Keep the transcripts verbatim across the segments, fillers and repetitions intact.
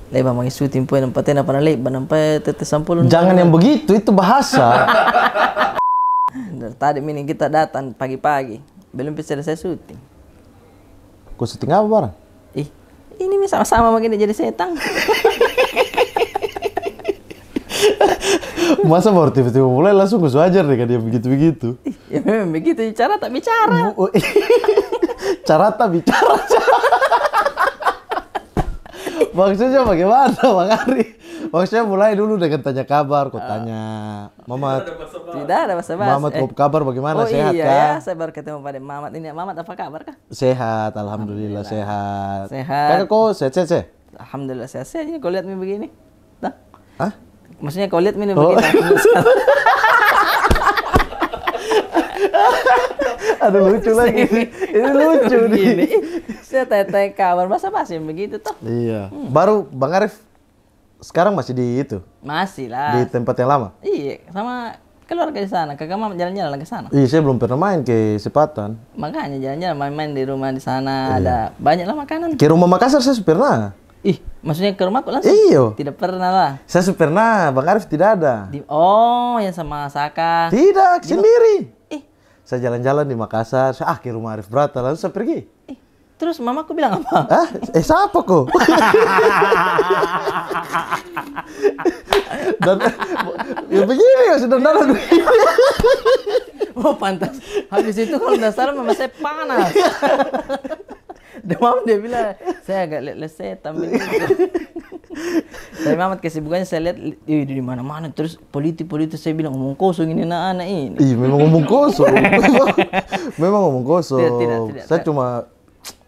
Leba magi syuting pun, nampak tena pernah leba, nampak tete sampul. Jangan yang begitu, itu bahasa. Dari tadi mini kita datang pagi-pagi, belum bisa selesai syuting. Kau syuting apa barang? Ih, ini mi sama-sama begini jadi setan. Masa baru tiba-tiba mulai langsung kau ajar deh, dia begitu-begitu. Ih, ya memang begitu, cara tak bicara. Bu-, cara tak bicara. Maksudnya bagaimana, Bang Ari? Maksudnya mulai dulu dengan tanya kabar, kau tanya, "Mamat." Tidak ada basa-basi. "Mamat, eh, kau kabar bagaimana? Oh, sehat iya, kah?" Ya, saya baru ketemu pada Mamat ini. Mamat, apa kabar kah? Sehat, alhamdulillah, sehat. Sehat. Kakak, kau sehat-sehat, sehat? Alhamdulillah, sehat-sehat. Ini kau lihat mi begini. Dah. Hah? Maksudnya kau lihat mi ini begini. Ada lucu lagi. Ini lucu nih. Begini. Saya tanya-tanya kabar, basa-basi yang begitu, toh. Iya. Hmm. Baru Bang Arif sekarang masih di itu? Masih lah. Di tempat yang lama? Iya, sama keluarga di sana. Kakak mama jalan-jalan lagi sana. Iya, saya belum pernah main ke Sepatan. Makanya jalan-jalan, main-main di rumah di sana, iya, ada banyak lah makanan. Ke rumah Makassar saya su pernah. Ih, maksudnya ke rumahku langsung? Iyo. Tidak pernah lah. Saya su pernah, Bang Arif tidak ada. Di, oh, yang sama Saka. Tidak, sendiri. Ih. Saya jalan-jalan di Makassar, saya, ah, ke rumah Arif Brata, lalu saya pergi. Ih, terus mamaku bilang apa? Hah? Eh, siapa ko? Dan, ya begini ya, sudah dalam begini. Oh, pantas. Habis itu kalau nggak salah mama saya panas. Dia, mama dia bilang, "Saya agak lihat-lihat setan begitu." Tapi Mamat kesibukannya saya lihat, ih, di mana-mana. Terus politik-politik, saya bilang, "Omong kosong ini anak-anak ini." Ih, memang omong kosong. Memang, memang omong kosong. Tidak, tidak, tidak. Saya cuma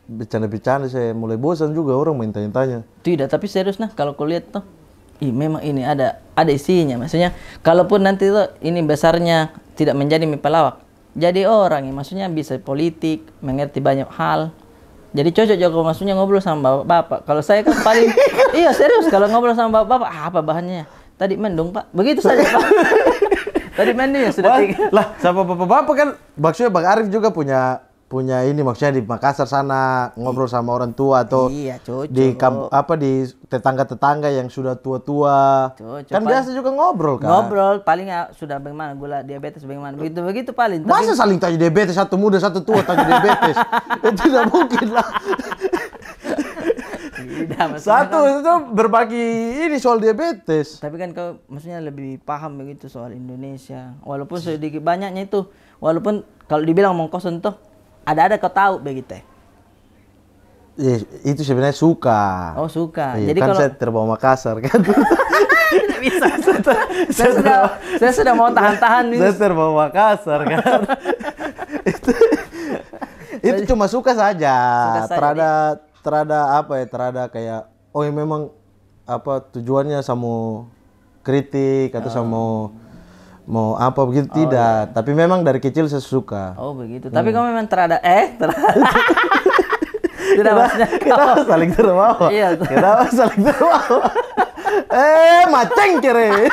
bercanda-bercanda, saya mulai bosan juga orang main tanya-tanya. Tidak, tapi serius nah, kalau kau lihat toh, ih, memang ini ada, ada isinya. Maksudnya, kalaupun nanti toh ini besarnya tidak menjadi mi pelawak, jadi orang, ya, maksudnya bisa politik, mengerti banyak hal. Jadi cocok juga, maksudnya, ngobrol sama bapak-bapak. Kalau saya kan paling, iya, serius, kalau ngobrol sama bapak-bapak, "Ah, apa bahannya? Tadi mendung, Pak." Begitu saja, Pak. Tadi mendung, ya sudah. Wah, tiga. Lah, sama bapak-bapak kan, maksudnya Bang Arif juga punya, punya ini, maksudnya di Makassar sana, ngobrol sama orang tua atau, iya, cocok, di kamp-, apa, di tetangga-tetangga yang sudah tua-tua. Cocok, kan biasa juga ngobrol, kan? Ngobrol, paling, ah, sudah bagaimana, gula, diabetes bagaimana, begitu-begitu paling. Tapi masa saling tanya diabetes, satu muda, satu tua, tanya diabetes? Eh, tidak mungkin lah. Tidak, maksudnya satu kan itu berbagi ini soal diabetes. Tapi kan kau, maksudnya, lebih paham begitu soal Indonesia. Walaupun sedikit banyaknya itu, walaupun kalau dibilang omong kosong toh, ada-ada kau tahu begitu. Iya, itu sebenarnya suka. Oh, suka. Iya, jadi kan kalau saya terbawa Makassar, kan. Tidak bisa. Saya sudah, saya sudah mau tahan-tahan ini. Saya terbawa Makassar, kan. Itu, itu cuma suka saja. Suka saja, terada, terada apa ya, terada kayak, oh, ya memang apa tujuannya sama kritik atau sama mau, mau apa begitu, tidak. Tapi memang dari kecil saya suka. Oh, begitu. Tapi kau memang terada, eh, terada. Tidak, maksudnya kita saling terbawa. Iya. Kita saling terbawa. Eh, maceng kere.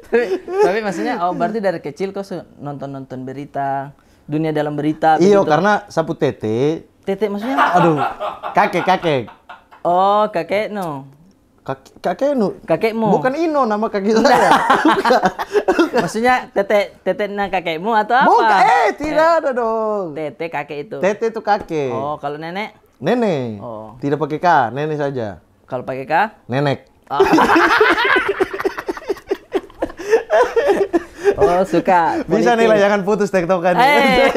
Tapi, tapi maksudnya, oh, berarti dari kecil kau su-, nonton-nonton berita, dunia dalam berita. Iyo, begitu. Karena sapu tete. Tete maksudnya? Aduh, kakek, kakek. Oh, kakek no. Kak-, kakeknu. Kakekmu. Bukan Ino nama kakek saya. Bukan. Maksudnya tete, tete na kakekmu atau apa? Bukan, eh, tidak ada dong. Tete kakek itu. Tete itu kakek. Oh, kalau nenek? Nenek. Oh. Tidak pakai K, nenek saja. Kalau pakai K? Nenek. Oh. Oh, suka politik. Bisa nih lah, jangan putus tektokan. Eh.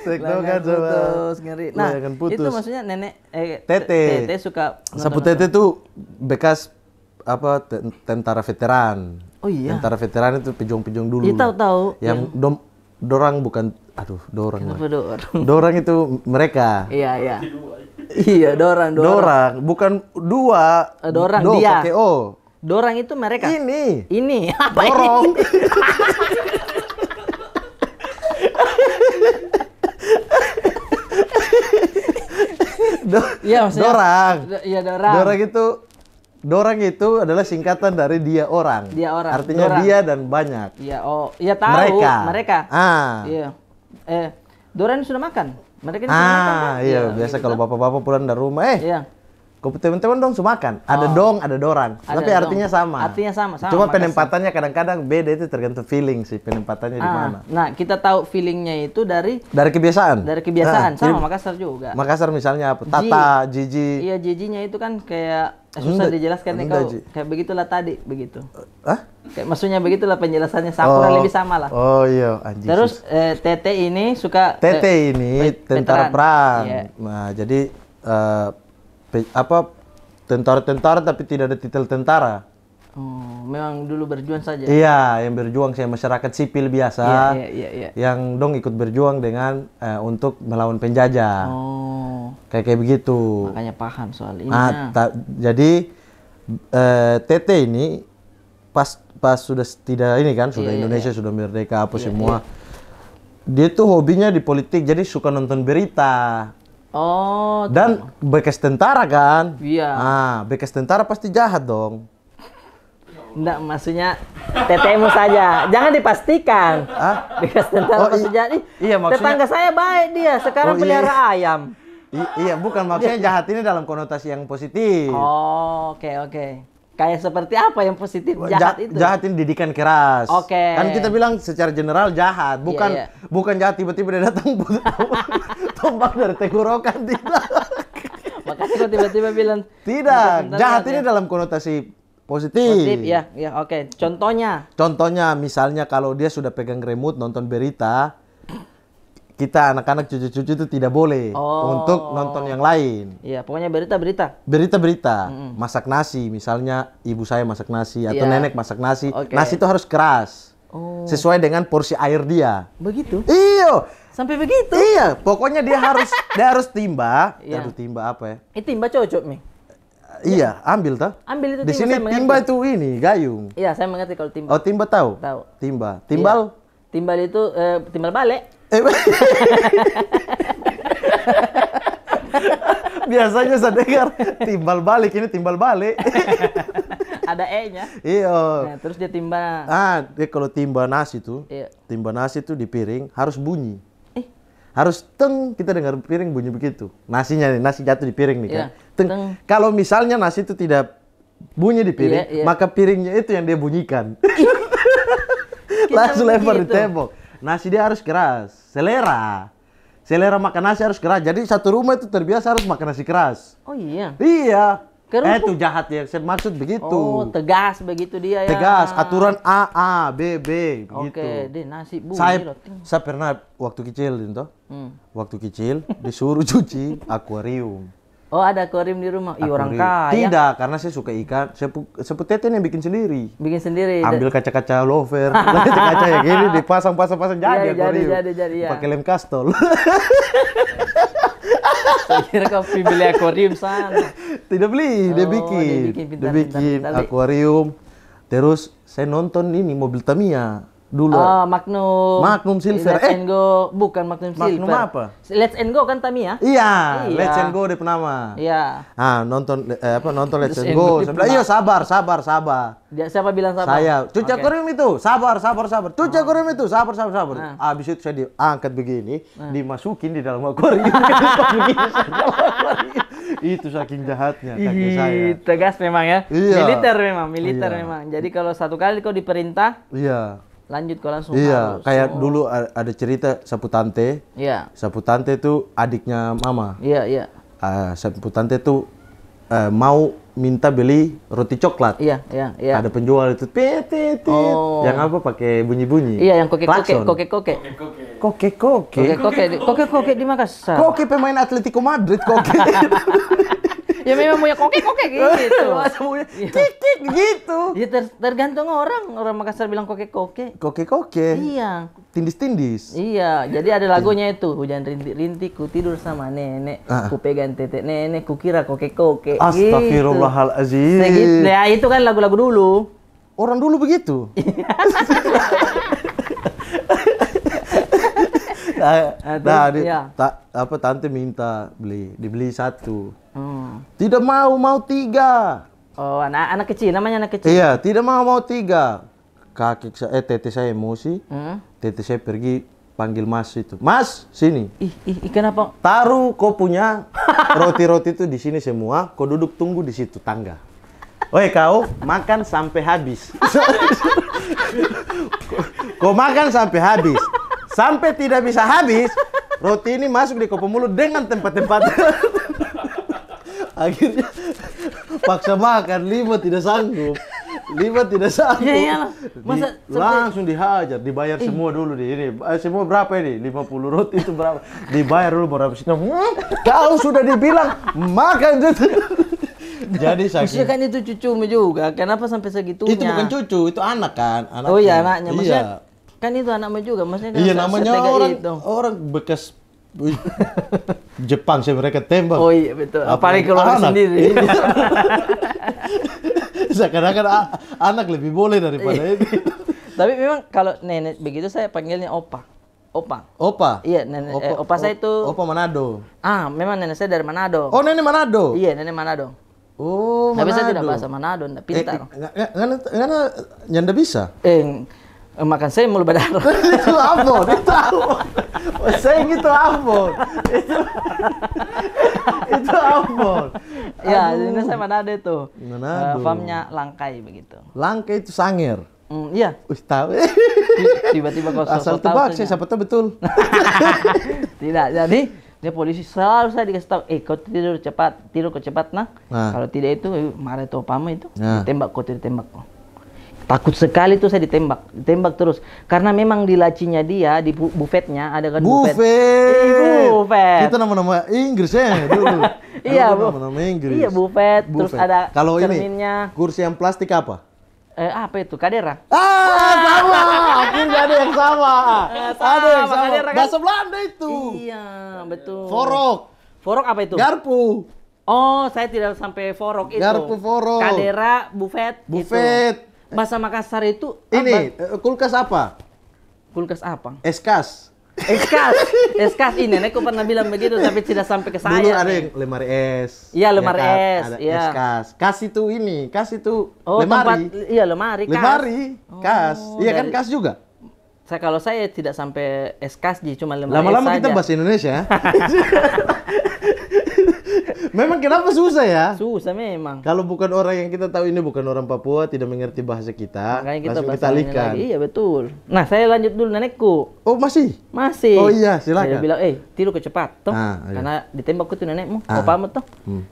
Tektokan. Jangan putus, ngeri. Nah, itu maksudnya nenek Eh, tete. Tete suka nonton. Sapu tete tuh bekas, apa, ten-, tentara veteran. Oh iya. Tentara veteran itu pejuang-pejuang dulu. Iya, tahu, tahu. Yang dom-, dorang bukan, aduh, dorang lah. Kenapa dorang? Dorang itu mereka. Iya, iya. Iya, dorang, dorang. Dorang, bukan dua. Eh, dorang, do, dia. Pakai O. Dorang itu mereka. Ini. Ini. Apa ini? Dorong. Do-, iya, maksudnya, dorang. Iya, dorang. Dorang itu, dorang itu adalah singkatan dari dia orang. Dia orang. Artinya dorang. Dia dan banyak. Iya, oh, iya, tahu. Mereka. Mereka. Ah. Iya. Eh, dorang sudah makan? Mereka di sini makan, kan? Ah, iya, biasa kalau bapak-bapak pulang dari rumah, "Eh, kau teman-teman dong su makan?" Ada dong, ada dorang. Tapi artinya sama. Artinya sama, sama, Makassar. Cuma penempatannya kadang-kadang beda, itu tergantung feeling sih, penempatannya di mana. Nah, kita tahu feelingnya itu dari kebiasaan. Dari kebiasaan, sama Makassar juga. Makassar misalnya apa? Tata, Jiji. Iya, Jijinya itu kan kayak, eh, susah dijelaskan nih kau. Kayak begitulah tadi, begitu. Hah? Kayak, maksudnya begitulah penjelasannya, kurang lebih sama lah. Oh, iya, anjing. Terus, eh, Tete ini suka, Tete ini tentara perang. Iya. Nah, jadi, eh, apa, tentara-tentara tapi tidak ada titel tentara. Oh, memang dulu berjuang saja? Iya, yang berjuang saya masyarakat sipil biasa. Iya, iya, iya, iya. Yang dong ikut berjuang dengan, eh, untuk melawan penjajah. Oh. Kayak, kayak begitu. Makanya paham soal ini. Ah, jadi, eh, Tete ini pas, pas sudah tidak ini kan, sudah Indonesia sudah merdeka apa semua. Dia tuh hobinya di politik, jadi suka nonton berita. Oh. Dan bekas tentara kan? Iya. Ah, bekas tentara pasti jahat dong. Ndak, maksudnya tetemu saja. Jangan dipastikan. Hah? Bekas tentara pasti jahat. Ih, tetangga saya baik dia, sekarang pelihara ayam. Iya, bukan, maksudnya jahat ini dalam konotasi yang positif. Oh, oke, oke. Kayak seperti apa yang positif, jahat itu? Jahat ini didikan keras. Oke. Kan kita bilang secara general jahat, bukan, bukan jahat tiba-tiba dia datang tombak dari tenggorokan, tidak. Makanya kau tiba-tiba bilang, tidak, jahat ini dalam konotasi positif. Positif, ya, ya, oke. Contohnya? Contohnya, misalnya kalau dia sudah pegang remote nonton berita, kita anak-anak, cucu-cucu itu tidak boleh untuk nonton yang lain. Iya, pokoknya berita-berita. Berita-berita. Masak nasi, misalnya ibu saya masak nasi atau nenek masak nasi, nasi itu harus keras. Sesuai dengan porsi air dia. Begitu? Iyo. Sampai begitu? Iya, pokoknya dia harus, dia harus timba. Aduh, timba apa ya? Eh, timba cocok mi. Iya, ambil toh. Ambil itu timba, saya mengerti. Di sini timba itu ini, gayung. Iya, saya mengerti kalau timba. Oh, timba tahu? Tahu. Timba. Timbal? Timbal itu, eh, timbal balik. Eh, biasanya saya dengar timbal balik, ini timbal balik. Ada e-nya. Iya. Nah, terus dia timba. Ah, dia kalau timba nasi tuh, timba nasi tuh di piring harus bunyi. Eh. Harus teng, kita dengar piring bunyi begitu. Nasinya nih, nasi jatuh di piring nih kan. Iya, teng. Kalau misalnya nasi itu tidak bunyi di piring, maka piringnya itu yang dia bunyikan. Langsung lempar di tembok. Nasi dia harus keras, selera. Selera makan nasi harus keras. Jadi satu rumah itu terbiasa harus makan nasi keras. Oh iya? Iya. Eh, itu jahat ya, saya maksud begitu. Oh, tegas begitu dia ya. Tegas, aturan A, A, B, B, begitu. Oke, deh, nasi bunyi loh. Saya pernah waktu kecil, Dinto. Waktu kecil, disuruh cuci akuarium. Oh, ada akuarium di rumah? Ih, orang kaya. Tidak, karena saya suka ikan. Saya pu-, saya pu tete nih bikin sendiri. Bikin sendiri. Ambil kaca-kaca lover, kaca-kaca yang ini dipasang, pasang, pasang, jadi akuarium. Jadi, jadi, iya. Pakai lem kastol. Saya kira kau pi beli akuarium sana. Tidak beli, dia bikin. Oh, dia bikin, pintar, pintar, pintar. Dia bikin akuarium. Terus saya nonton ini mobil Tamiya. Dulu. Ah, Magnum. Magnum Silver. Let's and Go. Bukan Magnum Silver. Magnum apa? Let's and Go kan Tamiya? Iya, Let's and Go dia nama. Iya. Ah, nonton, eh, apa, nonton Let's and Go. Saya bilang, "Iyo, sabar, sabar, sabar." Dia, siapa bilang sabar? Saya. Cuci akuarium itu, sabar, sabar, sabar. Cuci akuarium itu, sabar, sabar, sabar. Habis itu saya diangkat begini, dimasukin di dalam akuarium. Itu saking jahatnya kakek saya. Ih, tegas memang ya. Iya. Militer memang, militer memang. Jadi kalau satu kali kau diperintah, iya. Lanjut kau langsung harus. Iya, kayak dulu a-, ada cerita sapu tante. Iya. Sapu tante itu adiknya mama. Iya, iya. Ah, sapu tante itu, eh, mau minta beli roti coklat. Iya, iya, iya. Ada penjual itu, tit, tit, tit. Oh. Yang apa, pakai bunyi-bunyi. Iya, yang koke-koke, klakson. Koke-koke. Koke-koke. Koke-koke. Koke-koke di, koke-koke di Makassar. Koke pemain Atletico Madrid, koke. Ya, memang punya koke-koke gitu. Masa punya kik, kik gitu. Ya, ter-, tergantung orang. Orang Makassar bilang koke-koke. Koke-koke. Iya. Tindis-tindis. Iya, jadi ada lagunya itu, "Hujan rintik-rintik, ku tidur sama nenek, ku pegang tete nenek, ku kira koke-koke." Gitu. Astagfirullahalazim. Segitu. Ya, itu kan lagu-lagu dulu. Orang dulu begitu. Nah, nah, terus, di-, iya. Ta-, apa, tante minta beli, dibeli satu. Hmm. Tidak mau, mau tiga. Oh, anak, anak kecil, namanya anak kecil. Iya, tidak mau, mau tiga. Kakek sa-, eh, tete saya emosi. Hmm. Tete saya pergi panggil Mas itu. "Mas, sini. Ih, ih, ih, kenapa? Taruh kau punya roti-roti itu di sini semua, kau duduk tunggu di situ tangga. Oi, kau makan sampai habis. Kau makan sampai habis. Sampai tidak bisa habis, roti ini masuk di kau pun mulut dengan tempat-tempat." Akhirnya paksa makan, lima tidak sanggup. Lima tidak sanggup. Iya, iyalah. Masa sampai langsung dihajar, dibayar semua dulu di ini. "Eh, semua berapa ini?" "Lima puluh roti itu berapa?" Dibayar dulu, baru habis itu, "Hmm, kau sudah dibilang makan." Jadi maksudnya saking kan itu cucumu juga, kenapa sampai segitunya? Itu bukan cucu, itu anak kan, anaknya. Oh iya, anaknya. Maksudnya kan itu anakmu juga, maksudnya kan. Iya, namanya orang, orang bekas Wih, Jepang sih mereka tembak. Oh iya, betul. Apalagi kalau orang sendiri. Iya. Seakan-akan anak lebih boleh daripada ini. Tapi memang kalau nenek begitu saya panggilnya opa. Opa. Opa? Iya, nenek, opa saya itu. Opa Manado. Ah, memang nenek saya dari Manado. Oh, nenek Manado? Iya, nenek Manado. Oh, Manado. Tapi saya tidak bahasa Manado, ndak pintar. Ngana nyanda bisa? Eh, makan saya mulu badarah. Itu Ambon, itu Ambon. Saya gitu Ambon. Itu Ambon. Ya, ini saya Manado itu. Manado. Farmnya Langkai begitu. Langkai itu Sangir. Iya. Wih, tahu. Tiba-tiba kau asal tebak, saya siapa tahu betul. Tidak, jadi dia polisi selalu saya dikasih tahu, "Eh, kau tidur cepat, tidur kau cepat, nah. Kalau tidak itu, marah itu opamu itu. Ditembak kau, tidak tembak kau." Takut sekali tuh saya ditembak, ditembak terus. Karena memang di lacinya dia, di bufetnya ada kan bufet. Bufet. Kita nama-nama Inggris ya dulu. Iya, nama-nama Inggris. Iya, bufet. Terus ada cerminnya. Kalau ini kursi yang plastik apa? Eh, apa itu? Kadera. Ah, sama. Akhirnya ada yang sama. Ada yang sama. Bahasa Belanda itu. Iya, betul. Forok. Forok apa itu? Garpu. Oh, saya tidak sampai forok itu. Garpu, forok. Kadera, bufet, itu. Bufet. Bahasa Makassar itu apa? Ini, eh, kulkas apa? Kulkas apa? Es kas. Es kas. Es kas. Ih, nenekku pernah bilang begitu, tapi tidak sampai ke saya. Dulu ada yang lemari es. Iya, lemari es. Ada es kas. Kas itu ini, kas itu lemari. Oh, tempat, iya, lemari, kas. Lemari, kas. Iya kan, kas juga? Saya, kalau saya tidak sampai es kas ji, cuma lemari es saja. Lama-lama kita bahasa Indonesia. Memang kenapa susah ya? Susah memang. Kalau bukan orang yang kita tahu ini bukan orang Papua, tidak mengerti bahasa kita, langsung kita alihkan. Makanya kita bahasa ini lagi. Iya, betul. Nah, saya lanjut dulu nenekku. Oh, masih? Masih. Oh iya, silakan. Dia bilang, "Eh, tidur kau cepat, toh." Karena ditembak kau tuh nenekmu, opamu toh.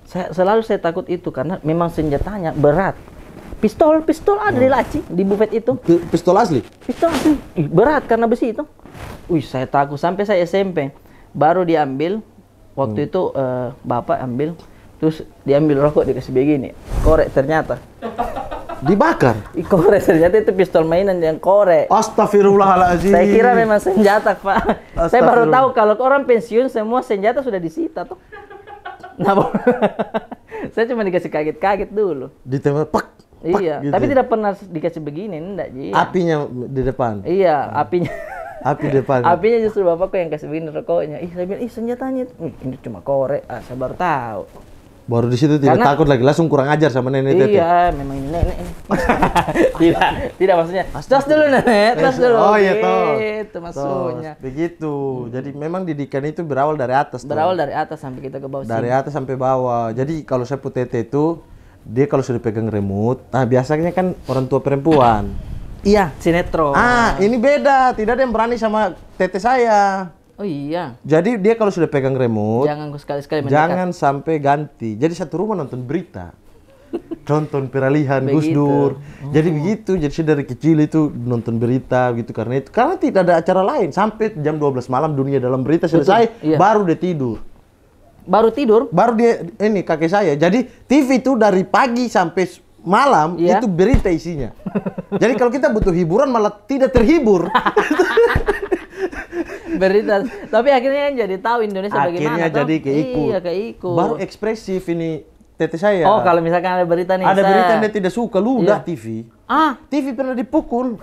Saya, selalu saya takut itu karena memang senjatanya berat. Pistol, pistol ada di laci, di bufet itu. Pistol asli? Pistol asli. Ih, berat karena besi itu. Wih, saya takut sampai saya S M P. Baru diambil, waktu itu, eh, bapak ambil, terus diambil rokok, dikasih begini. Korek ternyata. Dibakar? Ih, korek, ternyata itu pistol mainan yang korek. Astagfirullahaladzim. Saya kira memang senjata, Pak. Saya baru tahu kalau orang pensiun semua senjata sudah disita tuh. Nah, saya cuma dikasih kaget-kaget dulu. Ditembak, pak. Iya, gitu. Tapi tidak pernah dikasih begini, ndak ji. Apinya di depan. Iya, apinya. Api di depan. Apinya justru bapakku yang kasih begini rokoknya. Ih, saya bilang, "Ih, senjatanya itu." "Ih, ini cuma korek." Ah, saya baru tahu. Baru di situ tidak takut lagi, langsung kurang ajar sama nenek itu. Iya, memang ini nenek ini. Tidak, tidak, maksudnya. "Tas dulu, nenek, tas dulu." Oh iya, toh. Gitu maksudnya. Begitu. Jadi memang didikan itu berawal dari atas tuh. Berawal dari atas sampai kita ke bawah sini. Dari atas sampai bawah. Jadi kalau saya pu tete itu, dia kalau sudah pegang remote, nah, biasanya kan orang tua perempuan. Iya, sinetron. Ah, ini beda. Tidak ada yang berani sama tete saya. Oh iya. Jadi dia kalau sudah pegang remote, jangan sekali-sekali mendekat. Jangan sampai ganti. Jadi satu rumah nonton berita. Nonton peralihan Gus Dur. Jadi begitu. Jadi saya dari kecil itu nonton berita gitu karena itu. Karena tidak ada acara lain. Sampai jam dua belas malam Dunia Dalam Berita selesai, baru dia tidur. Baru tidur? Baru dia, ini kakek saya. Jadi T V itu dari pagi sampai malam itu berita isinya. Jadi kalau kita butuh hiburan malah tidak terhibur. Berita. Tapi akhirnya kan jadi tahu Indonesia bagaimana. Akhirnya jadi keikut. Iya, keikut. Baru ekspresif ini tete saya. Oh, kalau misalkan ada berita nih, ada berita yang dia tidak suka, lu udah T V. Ah, T V pernah dipukul.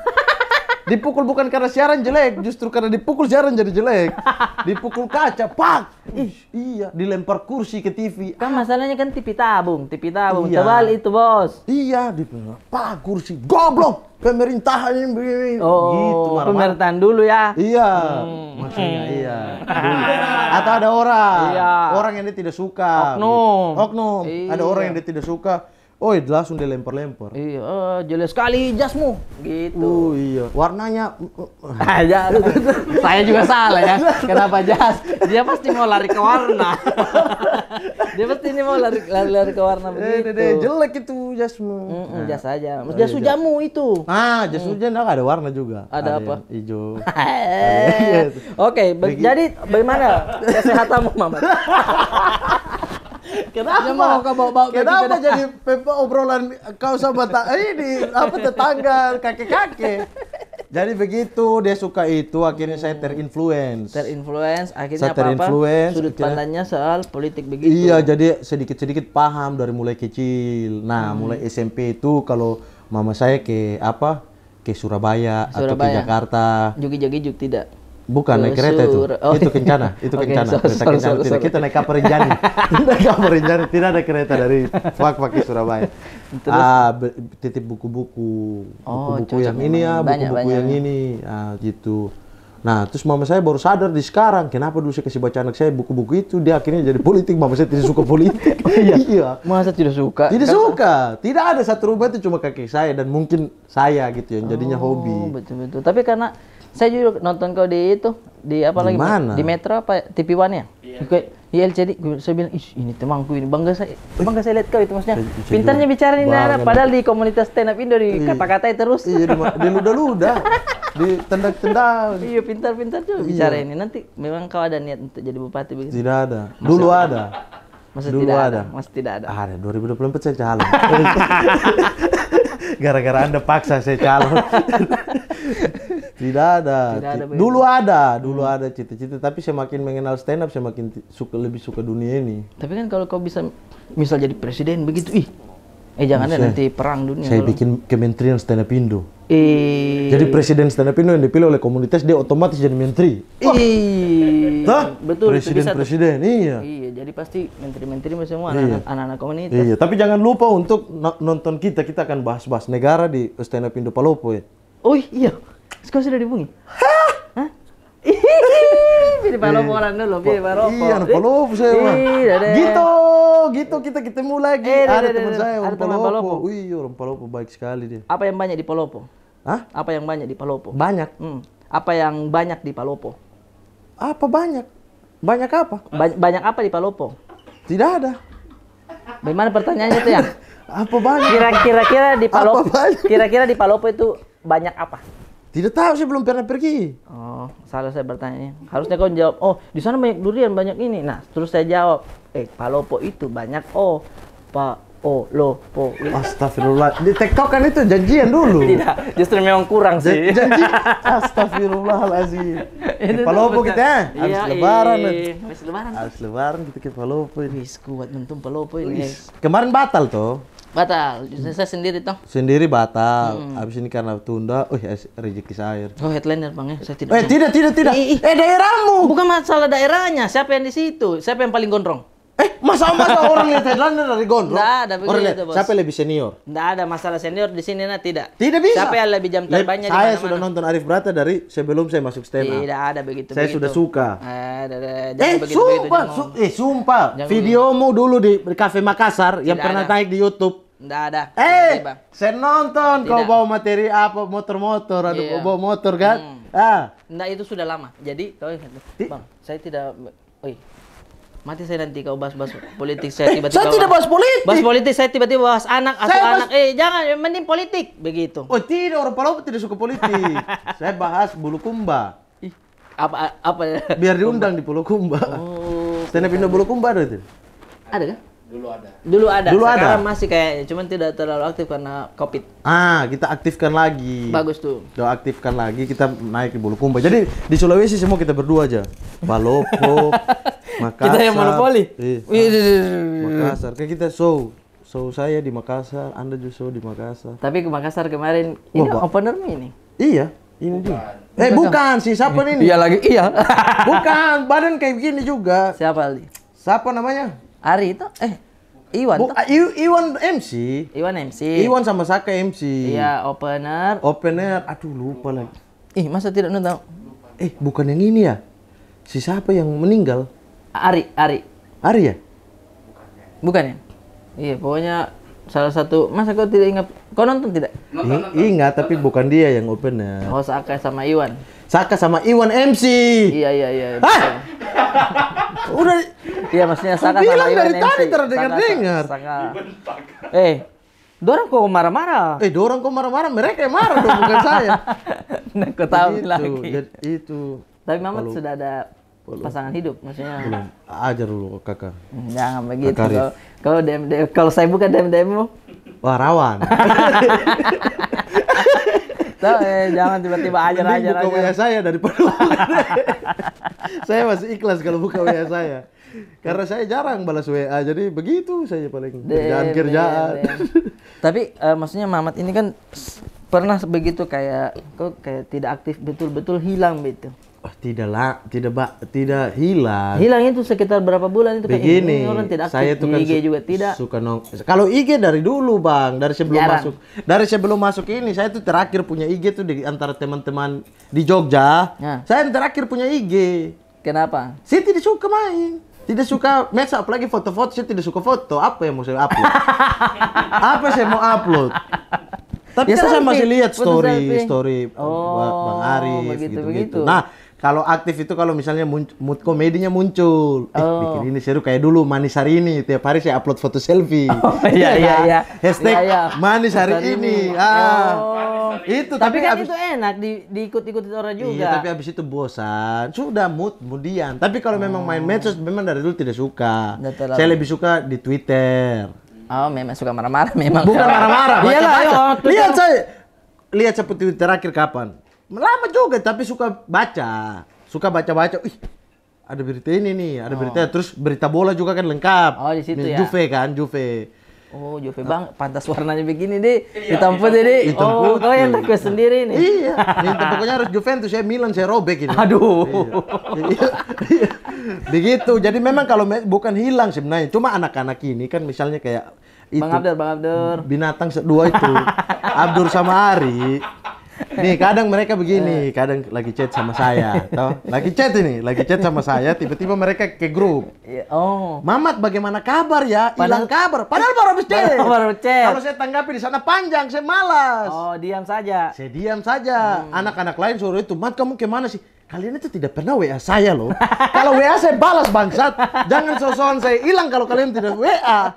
Dipukul bukan karena siaran jelek, justru karena dipukul siaran jadi jelek. Dipukul kaca, pak. Ih, iya, dilempar kursi ke T V. Kan masalahnya kan T V tabung, T V tabung. Iya. Tebal itu, Bos. Iya, di pak, kursi, goblok. Pemerintahan ini begini. Oh, gitu, marah-marah. Pemerintahan dulu ya. Iya, maksudnya iya. Dulu. Atau ada orang, iya, orang yang dia tidak suka. Oknum. Gitu. Oknum. Ada orang yang dia tidak suka. Oi, langsung dia lempar-lempar. Iya, "Eh, jelek sekali jasmu," gitu. Oh, iya. Warnanya, ah, ya. Saya juga salah ya. Kenapa jas? Dia pasti mau lari ke warna. Dia pasti ini mau lari, lari, lari ke warna begitu. Eh, deh, deh, jelek itu jasmu. Mm-mm, jas aja. Jas hujanmu itu. Ah, jas hujan ada warna juga. Ada apa? Ada yang hijau. Oke, jadi bagaimana kesehatanmu, Mamat? Kenapa? Dia mau kau bawa-bawa ke kita dah. Kenapa jadi obrolan kau sama ini, apa, tetangga, kakek-kakek? Jadi begitu, dia suka itu, akhirnya saya terinfluence. Terinfluence, akhirnya apa-apa sudut pandangnya soal politik begitu. Iya, jadi sedikit-sedikit paham dari mulai kecil. Nah, mulai S M P itu kalau mama saya ke apa, ke Surabaya atau ke Jakarta. Juki-juki juk tidak? Bukan, naik kereta itu. Itu kencana, itu kencana, kereta kencana. Tidak, kita naik kapal Rinjani. Naik kapal Rinjani, tidak ada kereta dari Fakfak ke Surabaya. Terus? Ah, titip buku-buku. Buku-buku yang ini ya, buku-buku yang ini, ah, gitu. Nah, terus mama saya baru sadar di sekarang, kenapa dulu saya kasih baca anak saya buku-buku itu, dia akhirnya jadi politik, mama saya tidak suka politik. Oh, iya? Iya. Masa tidak suka? Tidak suka. Tidak ada satu rumah itu, cuma kakek saya dan mungkin saya gitu yang jadinya hobi. Oh, betul-betul. Tapi karena saya juga nonton kau di itu, di apa lagi? Di mana? Di Metro apa? T V One ya? Iya. Oke, iya, L C D. Saya bilang, "Ih, ini temanku ini." Bangga saya, bangga saya lihat kau itu, maksudnya. Pintarnya bicara ini anak, padahal di komunitas stand up Indo dikata-katai terus. Iya, diludah-ludah, ditendang-tendang. Iya, pintar-pintar juga bicara ini. Nanti memang kau ada niat untuk jadi bupati begitu? Tidak ada. Dulu ada. Masih tidak ada. Masih tidak ada. Ada, dua ribu dua puluh empat saya calon. Gara-gara Anda paksa saya calon. Tidak ada. Dulu ada, dulu ada cita-cita, tapi semakin mengenal stand up, semakin suka, lebih suka dunia ini. Tapi kan kalau kau bisa, misal jadi presiden begitu, ih. Eh, jangan deh, nanti perang dunia. Saya bikin kementerian stand up Indo. Eh. Jadi presiden stand up Indo yang dipilih oleh komunitas, dia otomatis jadi menteri. Ih. Hah? Betul, itu bisa tuh. Presiden, presiden, iya. Iya, jadi pasti menteri-menteri semua anak-anak komunitas. Iya, tapi jangan lupa untuk nonton kita, kita akan bahas-bahas negara di stand up Indo Palopo ya. Oh iya, sekarang sudah dihubungi. Hah? Pilih Palopo orang dulu, pilih Palopo. Iya, orang Palopo saya mah. Gitu, gitu kita ketemu lagi. Ada teman saya orang Palopo. Wih, orang Palopo baik sekali dia. Apa yang banyak di Palopo? Hah? Apa yang banyak di Palopo? Banyak. Apa yang banyak di Palopo? Apa banyak? Banyak apa? Banyak apa di Palopo? Tidak ada. Bagaimana pertanyaannya tuh ya? Apa banyak? Kira-kira di Palopo, kira-kira di Palopo itu banyak apa? Tidak tahu, saya belum pernah pergi. Oh, salah saya bertanya. Harusnya kau jawab, "Oh, di sana banyak durian, banyak ini." Nah, terus saya jawab, "Eh, Palopo itu banyak, oh, pa, oh, lo, po." Astagfirullah. Di TikTok kan itu janjian dulu. Tidak, justru memang kurang sih. Janji. Astagfirullahalazim. Palopo kita, habis lebaran. Habis lebaran. Habis lebaran kita ke Palopo ini. Kuat nonton Palopo ini. Kemarin batal toh? Batal. Saya sendiri toh. Sendiri batal. Habis ini karena tunda, rezeki saya. Oh, headliner, Bang, ya. Saya tidak. Eh, tidak, tidak, tidak. Eh, daerahmu. Bukan masalah daerahnya, siapa yang di situ? Siapa yang paling gondrong? Eh, masa, masa orang lihat headliner dari gondrong? Nggak ada begitu, Bos. Siapa yang lebih senior? Nggak ada masalah senior di sini, nah, tidak. Tidak bisa. Siapa yang lebih jam terbangnya di mana-mana? Saya sudah nonton Arif Brata dari sebelum saya masuk stand up. Tidak ada begitu. Saya sudah suka. Eh, sumpah. Videomu dulu di Cafe Makassar yang pernah naik di YouTube. Nggak ada. Eh, saya nonton kau bawa materi apa, motor-motor, ada kau bawa motor kan? Ah. Nggak, itu sudah lama. Jadi, kau ingat tuh. Bang, saya tidak Oi, mati saya nanti kau bahas-bahas politik, saya tiba-tiba bahas politik. Bahas politik, saya tiba-tiba bahas anak, asuh anak. Eh, jangan, mending politik begitu. Oh, tidak, orang Palopo tidak suka politik. Saya bahas Bulukumba. Ih, apa, apa? Biar diundang di Bulukumba. Oh, stand up Indo Bulukumba ada itu? Ada kah? Dulu ada. Dulu ada. Sekarang masih kayak, cuman tidak terlalu aktif karena covid. Ah, kita aktifkan lagi. Bagus tuh. Kita aktifkan lagi, kita naik di Bulukumba. Jadi di Sulawesi semua kita berdua aja. Palopo, Makassar. Kita yang monopoli. Iya. Makassar. Kayak kita show. Show saya di Makassar, Anda juga show di Makassar. Tapi ke Makassar kemarin, ini opener ini. Iya. Ini dia. Eh, bukan, si siapa ini? Iya lagi, iya. Bukan, badan kayak begini juga. Siapa, Aldi? Siapa namanya? Ari itu? Eh, Iwan toh? Ah, I-, Iwan M C. Iwan M C. Iwan sama Saka M C. Iya, opener. Opener, aduh, lupa lagi. Ih, masa tidak nonton? Eh, bukan yang ini ya? Si siapa yang meninggal? Ari, Ari. Ari ya? Bukan ya? Iya, pokoknya salah satu, masa kau tidak ingat? Kau nonton tidak? Nonton, nonton. Ingat, tapi bukan dia yang opener. Oh, Saka sama Iwan. Saka sama Iwan M C. Iya, iya, iya. Hah? Betul. Udah. Iya, maksudnya Saka sama Iwan M C. Ku bilang dari tadi terdengar-dengar. Saka, Saka. Eh, dorang kok marah-marah? Eh, dorang kok marah-marah? Mereka yang marah dong, bukan saya. Nah, kau tahu lagi. Begitu, jadi itu. Tapi Mamat sudah ada pasangan hidup, maksudnya. Belum. Ajar dulu, Kakak. Hmm, jangan begitu. Kakak Arif. Kalau, kalau D M, D M, kalau saya buka D M-D M-mu. Wah, rawan. Tahu, eh, jangan tiba-tiba ajar-ajar aja. Mending buka W A saya daripada saya masih ikhlas kalau buka W A saya. Karena saya jarang balas W A, jadi begitu saja paling. Kerjaan-kerjaan. Tapi, eh, maksudnya Mamat ini kan s-, pernah begitu kayak, kok kayak tidak aktif, betul-betul hilang begitu. Oh, tidak lah, tidak ba-, tidak hilang. Hilang itu sekitar berapa bulan itu, kayak, ini orang tidak aktif di I G juga tidak. Begini, saya tuh kan su-, suka nong-, kalau I G dari dulu, Bang, dari sebelum masuk, dari sebelum masuk ini, saya tuh terakhir punya I G tuh di antara teman-teman di Jogja. Nah. Saya yang terakhir punya I G. Kenapa? Saya tidak suka main. Tidak suka medsos, apalagi foto-foto, saya tidak suka foto. Apa yang mau saya upload? Apa saya mau upload? Tapi kan saya masih lihat story, story Bang Arif, begitu-begitu. Nah, kalau aktif itu kalau misalnya mood komedinya muncul. Eh, bikin ini seru kayak dulu, Manis Hari Ini. Tiap hari saya upload foto selfie. Oh, iya, iya, iya. Hashtag Manis Hari Ini. Ah, itu. Tapi kan itu enak di, diikut-ikut orang juga. Iya, tapi habis itu bosan. Sudah mood, kemudian. Tapi kalau memang main medsos, memang dari dulu tidak suka. Saya lebih suka di Twitter. Oh, memang suka marah-marah memang. Bukan marah-marah, baca-baca. Lihat saya, lihat saya Twitter terakhir kapan. Lama juga, tapi suka baca. Suka baca-baca. Ih, ada berita ini nih, ada berita. Terus berita bola juga kan lengkap. Oh, di situ ya? Juve kan, Juve. Oh, Juve, Bang, pantas warnanya begini deh. Hitam putih deh. Hitam putih. Oh, kau yang request sendiri nih. Iya, minta pokoknya harus Juventus, saya Milan, saya robek ini. Aduh. Iya. Iya. Begitu. Jadi memang kalau me-, bukan hilang sebenarnya. Cuma anak-anak ini kan misalnya kayak itu. Bang Abdur, Bang Abdur. Binatang se-, dua itu. Abdur sama Ari. Nih, kadang mereka begini, kadang lagi chat sama saya, toh. Lagi chat ini, lagi chat sama saya, tiba-tiba mereka ke grup. Iya, oh. "Mamat, bagaimana kabar ya? Hilang kabar." Padahal baru habis chat. Padahal baru chat. Kalau saya tanggapi di sana panjang, saya malas. Oh, diam saja. Saya diam saja. Hmm. Anak-anak lain suruh itu, "Mat, kamu kemana sih?" Kalian itu tidak pernah W A saya, loh. Kalau W A saya balas, bangsat. Jangan sosokan saya hilang kalau kalian tidak W A.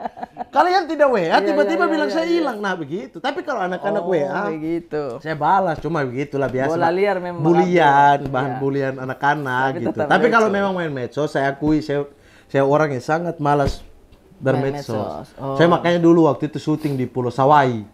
Kalian tidak W A, tiba-tiba bilang saya hilang. Nah, begitu. Tapi kalau anak-anak W A, saya balas. Cuma begitulah, biasa. Bola liar memang. Bulian, bahan bulian anak-anak gitu. Tapi kalau memang main medsos, saya akui, saya, saya orang yang sangat malas bermedsos. Saya makanya dulu waktu itu syuting di Pulau Sawai,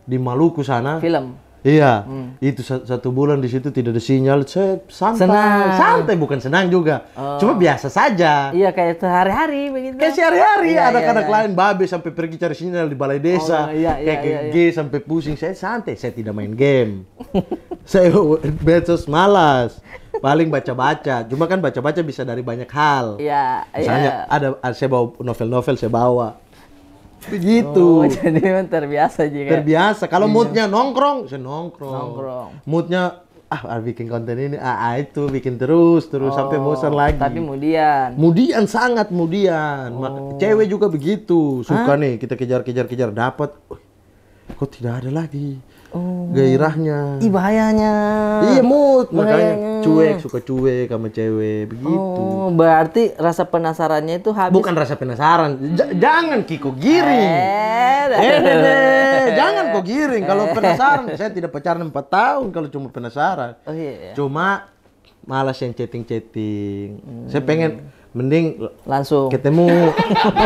di Maluku sana. Film. Iya, itu sa-, satu bulan di situ tidak ada sinyal, saya santai. Senang. Santai, bukan senang juga. Oh. Cuma biasa saja. Iya, kayak sehari-hari begitu. Kayak sehari-hari, iya, anak-anak lain babe sampai pergi cari sinyal di balai desa. Oh, iya, iya, iya. Kayak G sampai pusing, saya santai, saya tidak main game. Saya medsos malas. Paling baca-baca. Cuma kan baca-baca bisa dari banyak hal. Iya, iya. Misalnya ada, ada saya bawa novel-novel, saya bawa. Begitu. Oh, jadi memang terbiasa juga. Terbiasa. Kalau moodnya nongkrong, saya nongkrong. Nongkrong. Moodnya, ah, ah, bikin konten ini, ah, ah, itu bikin terus, terus sampai bosan lagi. Tapi mudian. Mudian, sangat mudian. Mak-, cewek juga begitu. Suka nih, kita kejar-kejar-kejar, dapat. Wih, kok tidak ada lagi gairahnya. Ih, bahayanya. Iya, mood. Makanya cuek, suka cuek sama cewek, begitu. Oh, berarti rasa penasarannya itu habis. Bukan rasa penasaran. Ja-, jangan ki ko giring. Eh, deh, deh, deh. Jangan ko giring. Kalau penasaran, saya tidak pacaran empat tahun kalau cuma penasaran. Oh, iya, iya. Cuma malas yang chatting-chatting. Saya pengen mending langsung ketemu.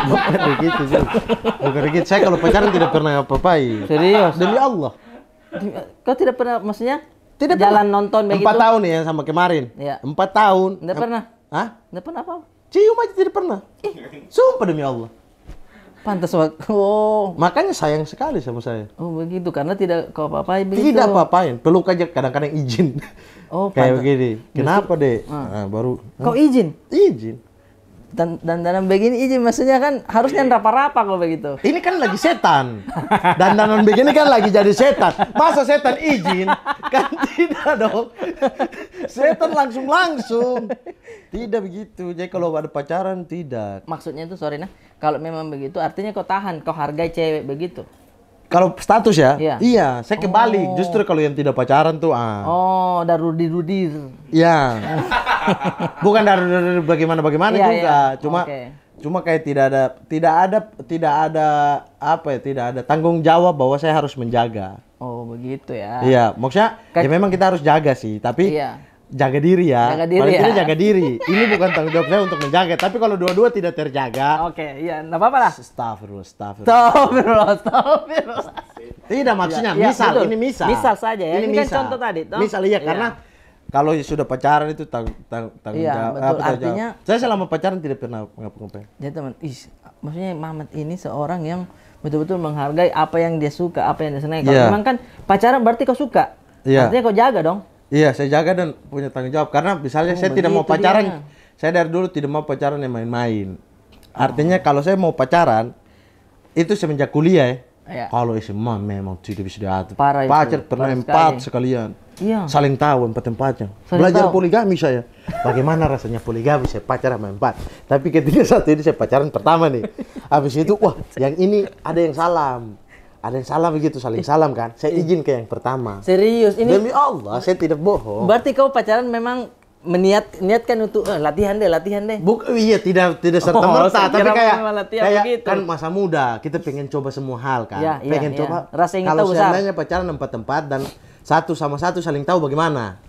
Bukan begitu, Jul. Bukan begitu. Saya kalau pacaran tidak pernah apa-apai. Serius? Demi Allah. Kau tidak pernah, maksudnya? Tidak pernah. Jalan nonton begitu? Empat tahun ya, sama kemarin. Iya. Empat tahun. Nggak pernah? Hah? Nggak pernah apa-apa? Cium aja tidak pernah. Sumpah demi Allah. Pantas, Wak. Oh. Makanya sayang sekali sama saya. Oh, begitu. Karena tidak kau apa-apain begitu. Tidak apa-apain. Peluk aja kadang-kadang izin. Oh, kayak pantas. Begini. Justru, "Kenapa, Dek?" ah. Nah, baru, "Kau izin?" Izin. Dan dandanan begini izin, maksudnya kan harusnya rapa-rapa kau begitu. Ini kan lagi setan. Dandanan begini kan lagi jadi setan. Masa setan izin? Kan tidak dong. Setan langsung-langsung. Tidak begitu. Jadi kalau ada pacaran, tidak. Maksudnya itu, sorry nah, kalau memang begitu, artinya kau tahan, kau hargai cewek begitu. Kalau status ya? Iya. Iya, saya kebalik. Oh. Justru kalau yang tidak pacaran tuh, ah. Oh, udah rudir-rudir. Iya. Bukan dari, dari bagaimana-bagaimana. Iya, juga. Iya. Cuma, oke. Cuma kayak tidak ada, tidak ada, tidak ada, apa ya, tidak ada tanggung jawab bahwa saya harus menjaga. Oh, begitu ya. Iya, maksudnya, ya memang kita harus jaga sih, tapi iya. Jaga diri ya. Jaga diri. Paling tidak jaga diri. Ini bukan tanggung jawab saya untuk menjaga. Tapi kalau dua-dua tidak terjaga. Oke, iya, nggak apa-apa lah. Astagfirullah, astagfirullah. Astagfirullah, astagfirullah. Tidak, maksudnya, iya, iya, misal, betul. Ini misal. Misal saja ya. Ini kan misal. Contoh tadi, toh? Misal, iya, iya. Karena kalau sudah pacaran itu tang-, tang-, tanggung jawab. Iya, betul. Artinya, saya selama pacaran tidak pernah ngapa-ngapain. Jadi, teman, ih, maksudnya Mamat ini seorang yang betul-betul menghargai apa yang dia suka, apa yang dia senangi. Kalau memang kan pacaran berarti kau suka. Iya. Artinya kau jaga dong. Iya, saya jaga dan punya tanggung jawab. Karena misalnya saya tidak mau pacaran, saya dari dulu tidak mau pacaran yang main-main. Artinya kalau saya mau pacaran, itu semenjak kuliah ya. Iya. Kalau S M A memang tidak bisa diatur. Parah itu, parah sekali. Pacar pernah empat sekalian. Iya. Saling tahu empat-empatnya. Belajar poligami saya. Bagaimana rasanya poligami, saya pacaran sama empat. Tapi ketika satu ini saya pacaran pertama nih. Habis itu, wah, yang ini ada yang salam. Ada yang salam begitu, saling salam kan. Saya izin ke yang pertama. Serius, ini. Demi Allah, saya tidak bohong. Berarti kau pacaran memang meniat, niatkan untuk, eh, latihan deh, latihan deh. Buk-, iya, tidak, tidak serta-merta, tapi kayak, kayak kan masa muda, kita pengen coba semua hal kan. Iya, iya, iya. Pengen coba. Rasa ingin tahu besar. Kalau seandainya pacaran empat-empat dan satu sama satu saling tahu bagaimana?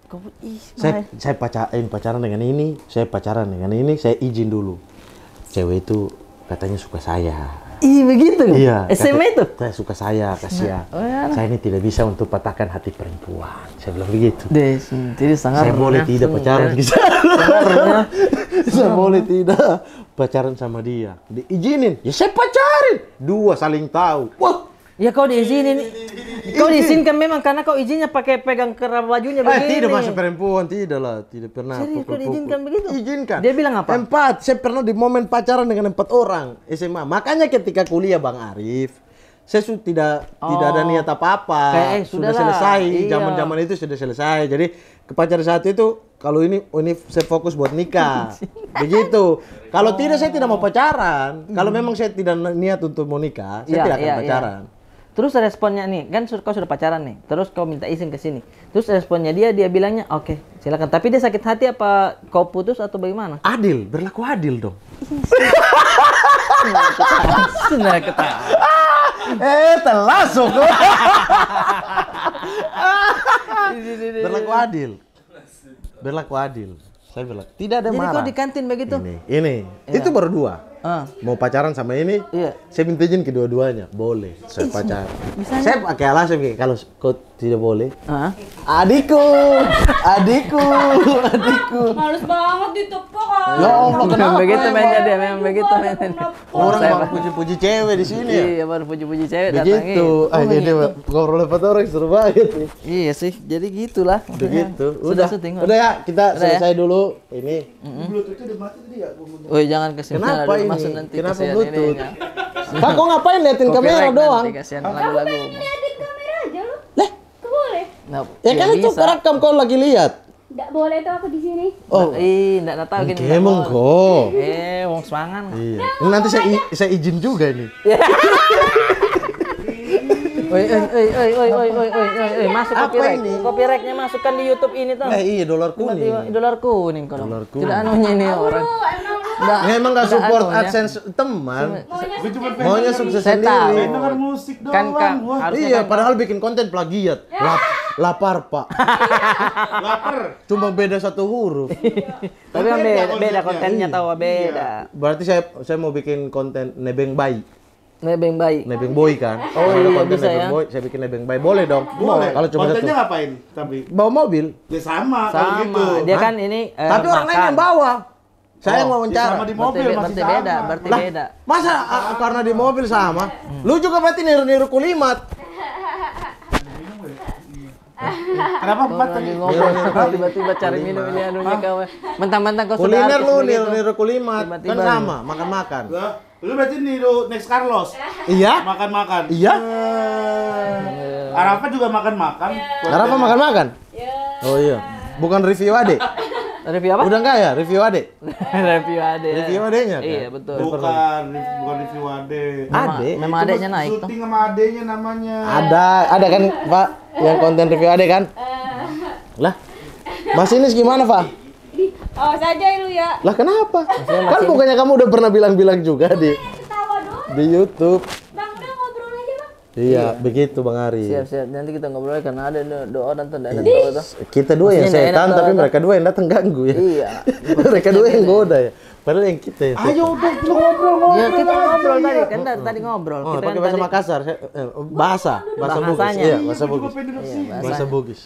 Kau, ih, saya, saya paca-, eh, pacaran dengan ini, saya pacaran dengan ini, saya izin dulu. Cewek itu katanya suka saya. Ih, begitu? Iya, S M A itu? Katanya suka saya, kasihan. Oh, iya. Saya ini tidak bisa untuk patahkan hati perempuan. Saya bilang begitu. Deh, jadi sangat. Saya boleh tidak pacaran ke sana? Saya boleh tidak pacaran sama dia? Diizinin. Ya, saya pacarin. Dua saling tahu. Wah, ya, kau diizinin. Kau diizinkan memang karena kau izinnya pakai pegang kerah bajunya begini. Eh, tidak, masa perempuan, tidak lah, tidak pernah. Serius, kau diizinkan begitu? Izinkan. Dia bilang apa? Empat, saya pernah di momen pacaran dengan empat orang S M A. Makanya ketika kuliah, Bang Arif, saya su-, tidak, tidak ada niat apa-apa. Kayak, eh, sudah selesai. Zaman-zaman itu sudah selesai. Jadi, ke pacar satu itu, kalau ini, oh, ini saya fokus buat nikah. Begitu. Kalau tidak, saya tidak mau pacaran. Kalau memang saya tidak niat untuk mau nikah, saya tidak akan pacaran. Terus responnya nih, kan su-, kau sudah pacaran nih, terus kau minta izin ke sini. Terus responnya dia, dia bilangnya, "Oke, silakan." Tapi dia sakit hati apa kau putus atau bagaimana? Adil, berlaku adil dong. Sudah ketawa. Eh, termasuk. Berlaku adil. Berlaku adil. Saya bilang, "Tidak ada marah." Jadi kau di kantin begitu? Ini, ini. Iya. Itu baru dua. Ah. Mau pacaran sama ini, iya, saya minta izin kedua-duanya. Boleh, saya pacaran. Ih, bisanya? Saya pakai alasan kayak, "Kalau kau tidak boleh, ah, adikku, adikku, adikku." Males banget ditepuk, ah. Ya Allah, kenapa emang? Memang begitu mainnya dia, memang begitu mainnya dia. Orang baru puji-puji cewek di sini ya? Iya, baru puji-puji cewek datang. Begitu. Ah, iya, dia ngobrol empat orang, seru banget nih. Iya sih, jadi gitulah. Begitu. Sudah, udah. Udah ya, kita selesai dulu ini. Bluetooth itu udah mati tadi ya, gua ngomong. Woi, jangan kasihan. Kenapa ini? Masuk nanti. Kenapa kasihan ini, Bluetooth? Ya. Kak, kau ngapain liatin kamera doang? Copyright nanti, kasihan lagu-lagu. Aku pengen ngeliatin kamera aja lu. Lah? Kok boleh? Ya kan itu bisa. Kerekam kau lagi lihat. Nggak boleh tuh aku di sini. Oh. Ih, nggak tahu gini. Emang kok. Eh, wong semangat. Iya. Ini nanti saya i-, saya izin juga ini. Oi, oi, oi, masuk copyright. Apa ini? Copyrightnya masukkan di YouTube ini tuh. Eh, iya, dolar kuning. Tiba-tiba dolar kuning kalau. Dolar kuning. Tidak anunya ini orang. Nggak, emang nggak support anunya. AdSense teman. Maunya sukses sendiri. Saya tahu. Dengar musik doang. Kan, Kak, harusnya kan. Iya, padahal bikin konten plagiat. Lap-, lapar, Pak. Lapar. Cuma beda satu huruf. Tapi kan beda, beda kontennya, tahu beda. Berarti saya, saya mau bikin konten nebeng bayi. Nebeng bayi. Nebeng boy kan? Oh, iya, bisa ya. Nebeng boy, saya bikin nebeng bayi. Boleh dong? Boleh. Kalau cuma satu. Kontennya ngapain tapi? Bawa mobil. Ya sama, kalau gitu. Sama. Dia kan ini, eh, makan. Tapi orang lain yang bawa. Saya yang wawancara. Sama di mobil. Berarti be-, masih berarti beda, sama. Berarti beda. Lah, masa, a, karena di mobil sama? Lu juga berarti niru-niru Kulimat. Kenapa empat tadi? Kalau lagi ngobrol, tiba-tiba cari minum ini anunya kau. Mentang-mentang kau sudah artis begitu. Kuliner lu niru-niru Kulimat. Tiba-tiba. Kan sama, makan-makan. Lah, lu berarti niru Next Carlos. Iya? Makan-makan. Iya? Eh. Arafah juga makan-makan. Arafah makan-makan? Iya. Oh iya. Bukan review adek? Review apa? Udah enggak ya review adek? Review adek. Review adeknya kan? Iya, betul. Bukan, rev-, bukan review adek. Memang, adek? Memang adeknya naik tuh. Syuting sama adeknya namanya. Ada, ada kan, Pak, yang konten review adek kan? Eh. Lah, Mas Inis gimana, Pak? Ih, awas aja lu ya. Lah, kenapa? Maksudnya Mas Inis. Kan bukannya kamu udah pernah bilang-bilang juga di, di YouTube. Bang, udah ngobrol aja, Bang. Iya, begitu, Bang Ari. Siap, siap. Nanti kita ngobrol karena ada do-, dua orang tuh, ndak enak tuh. Kita dua yang setan, tapi mereka dua yang datang ganggu ya. Iya. Mereka dua yang goda ya. Padahal yang kita yang setan. Ayo, udah, kita ngobrol, ngobrol aja. Iya, kita ngobrol tadi. Kan tadi, tadi ngobrol. Oh, kita kan pakai bahasa Makassar, eh, bahasa, bahasa Bugis. Bahasanya. Iya, bahasa Bugis. Iya, bahasa Bugis.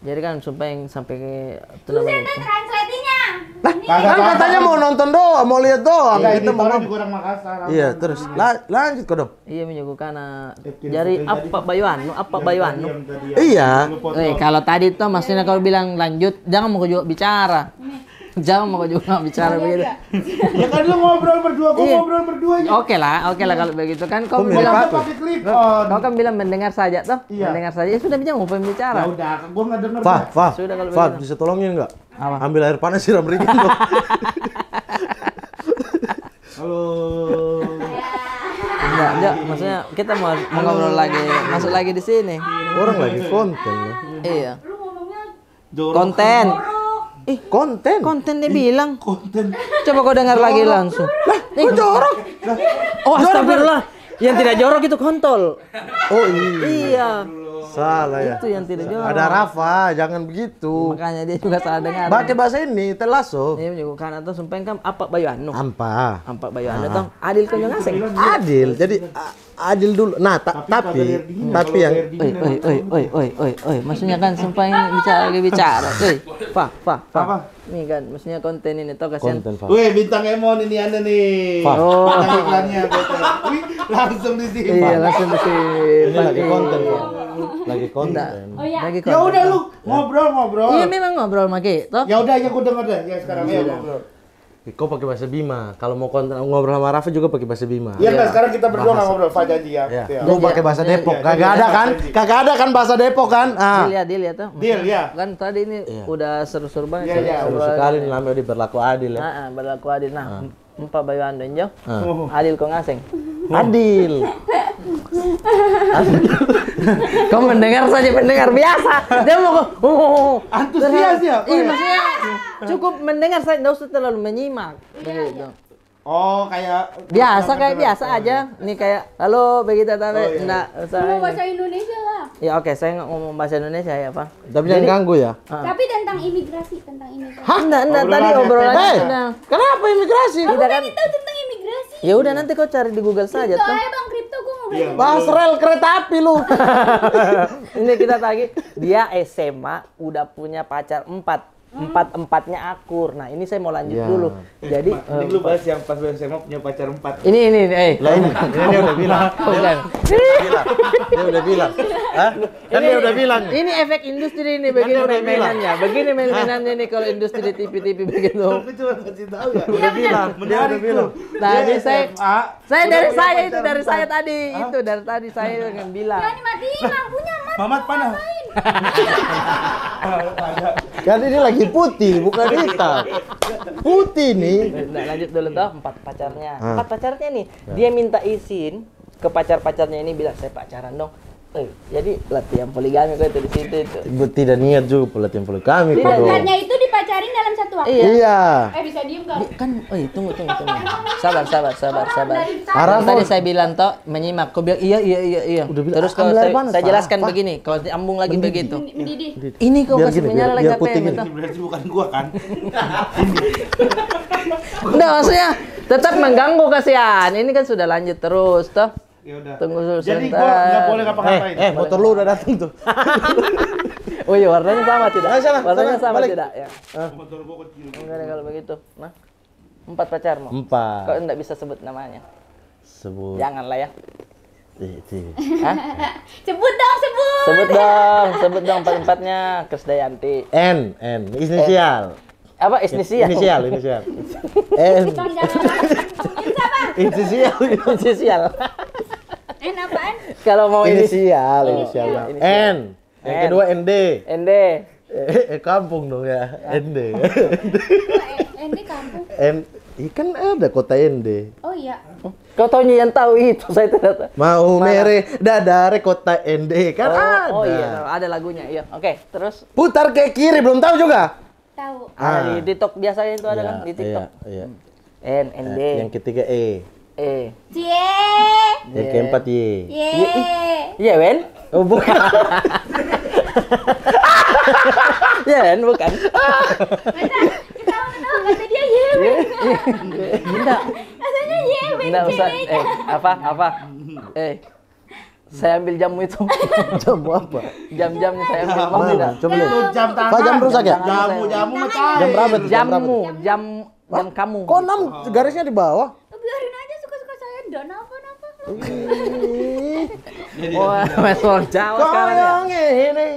Jadi kan supaya yang sampai ke, itu namanya. Susah translate-nya. Lah, kan katanya mau nonton doang, mau lihat doang. Kita mau ngomong. Iya, terus la-, lanjut, kodong. Iya, menyuguhkan, eh, jari apa bayuan, apa bayuan? Iya. Eh, kalau tadi tuh maksudnya kalau bilang lanjut, jangan mau juga bicara. Jangan mau juga bicara begitu. Ya kan lu ngobrol berdua, gua ngobrol berdua aja. Oke lah, oke lah kalau begitu kan. Kau bilang, kau kan bilang mendengar saja toh. Iya. Mendengar saja, ya sudah, jangan mau pembicara. Ya udah, gua nggak denger. Fa, Fa, sudah kalau begitu. Fa, bisa tolongin nggak? Apa? Ambil air panas, siram Rigen dong. Halo. Enggak, enggak, maksudnya kita mau, mau ngobrol lagi, masuk lagi di sini. Orang lagi konten, ya. Iya. Konten. Ih, konten. Konten dia bilang. Konten. Coba kau dengar lagi langsung. Lah, kok jorok? Oh, astagfirullah. Yang tidak jorok itu kontol. Oh, iya. Iya. Salah ya. Itu yang tidak jorok. Ada Rafa, jangan begitu. Makanya dia juga salah dengar. Pakai bahasa ini, telaso. Iya, juga kan atau sumpah kan apa bayu anu? Ampa. Ampa bayu anu toh. Adil kau ngaseng. Adil. Jadi, a-, adil dulu. Nah, ta-, tapi, tapi yang, oi, oi, oi, oi, oi, oi, oi. Maksudnya kan sumpah ini bicara lagi bicara. Oi, Fa, Fa, Fa. Apa? Nih kan, maksudnya konten ini toh kasihan. Konten, Fa. Weh, bintang Emon ini ada nih. Fa. Oh. Bintang iklannya, betul. Wih, langsung di sini. Iya, langsung di sini. Ini lagi konten, Fa. Lagi konten. Enggak. Oh, iya. Lagi konten. Ya udah, lu ngobrol, ngobrol. Iya, memang ngobrol, Maki, toh? Ya udah, ya gua denger deh. Ya sekarang ya ngobrol. Kau pakai bahasa Bima. Kalau mau konten ngobrol sama Rafa juga pakai bahasa Bima. Iya, enggak, sekarang kita berdua nggak ngobrol, Fa, janji ya. Iya. Iya. Mau pakai bahasa Depok. Iya, kagak ada kan? Kagak ada kan bahasa Depok kan? Ah. Deal ya, deal ya, toh. Deal ya. Kan tadi ini udah seru-seru banget. Iya, iya. Seru sekali nih, namanya udah berlaku adil ya. Ah, ah, berlaku adil. Nah, empat bayu anu, Enjo. Ah. Adil kau ngaseng. Adil. Kau mendengar saja, mendengar biasa. Dia mau kau, oh, oh, oh. Antusias ya? Iya, maksudnya cukup mendengar saja, nggak usah terlalu menyimak. Begitu. Oh, kayak biasa, kayak biasa aja. Nih kayak, "Halo," begitu, tapi enggak usah. Ngomong bahasa Indonesia lah. Ya, oke, saya nggak ngomong bahasa Indonesia ya, Pak. Tapi jangan ganggu ya. Ah. Tapi tentang imigrasi, tentang imigrasi. Hah? Enggak, enggak, tadi obrolannya sudah. Kenapa imigrasi? Aku pengen tahu tentang imigrasi. Ya udah, nanti kau cari di Google saja toh. Kripto aja, Bang, kripto gua mau belajar. Bahas rel kereta api lu. Ini kita tadi, dia S M A udah punya pacar empat. Empat-empatnya akur. Nah, ini saya mau lanjut dulu. Jadi, ini lu bahas yang pas S M A punya pacar empat. Ini, ini, ini, eh. Lah, ini, ini dia udah bilang. Bukan. Dia udah bilang. Dia udah bilang. Hah? Kan dia udah bilang nih. Ini efek industri ini, begini main-mainannya. Begini main-mainannya nih kalau industri T V-T V begitu. Aku cuma kasih tahu ya. Udah bilang. Dia udah bilang. Tadi saya, saya dari saya itu, dari saya tadi. Itu dari tadi saya yang bilang. Jangan dimatiin lampunya, Mat. Mamat panas. Kan ini lagi putih, bukan hitam. Putih nih. Nah, lanjut dulu toh, empat pacarnya. Ah. Empat pacarnya nih, dia minta izin ke pacar-pacarnya ini, bilang, "Saya pacaran dong." Eh, jadi latihan poligami kau itu di situ itu. Gue tidak niat juga latihan poligami kau. Pacarnya itu dipacarin dalam satu waktu. Iya. Eh, bisa diem gak? Di-, kan, oh iya, tunggu, tunggu, tunggu. Sabar, sabar, sabar, sabar. Tadi saya bilang toh, menyimak. Kau bilang, "Iya, iya, iya, iya." Terus kau, saya jelaskan begini, kau sambung lagi begitu. Mendidih. Ini kau kasih menyala lagi H P gitu. Ini berarti bukan gua kan? Enggak, maksudnya tetap mengganggu, kasihan. Ini kan sudah lanjut terus toh. Ya udah. Tunggu sebentar. Jadi gua nggak boleh ngapa-ngapain. Eh, eh, motor lu udah datang tuh. Oh iya, warnanya sama tidak? Warnanya sama tidak? Ya. Motor gua kecil. Enggak ada kalau begitu. Nah. Empat pacarmu? Empat. Kau ndak bisa sebut namanya? Sebut. Janganlah ya. Eh, itu. Hah? Sebut dong, sebut. Sebut dong, sebut dong empat-empatnya. Krisdayanti. N, N. Inisial. Apa? Inisial? Inisial, inisial. N. Tolong jangan. N siapa? Inisial. Inisial. N apaan? Kalau mau ini. Inisial, oh, inisial. Iya, inisial. N. Yang kedua N D. N D. Eh, eh, kampung dong ya, N D. Kok N D kampung? N, ih, kan ada kota N D. Oh iya. Kau taunya yang tahu itu, saya tidak tahu. Mau mere dadare kota N D, kan ada. Oh, oh iya, ada lagunya. Iya, oke, terus? Putar ke kiri, belum tahu juga? Tahu. Ada di TikTok biasanya itu, ada kan di TikTok. Iya, iya. N, N D. Eh, yang ketiga E. E. Cie. Yang keempat Y. Ye. Ye, Wen? Oh, bukan. Ye, Wen, bukan. Masa ketawa-ketawa kata dia, ye, Wen. Enggak. Rasanya ye, Wen. Enggak usah. Eh, apa, apa? Eh. Saya ambil jammu itu. Jammu apa? Jam-jamnya saya ambil. Mana? Coba lihat. Itu jam tangan. Pak, jam rusak ya? Jamu, jamu mah. Jam berapa itu? Jam berapa itu? Jammu, jam, jam kamu. Kok enam garisnya di bawah? Biarin aja, suka-suka saya, ndak napa-napa. Ih. Wah, Mas Wong Jawa sekarang ya. Koyong ini.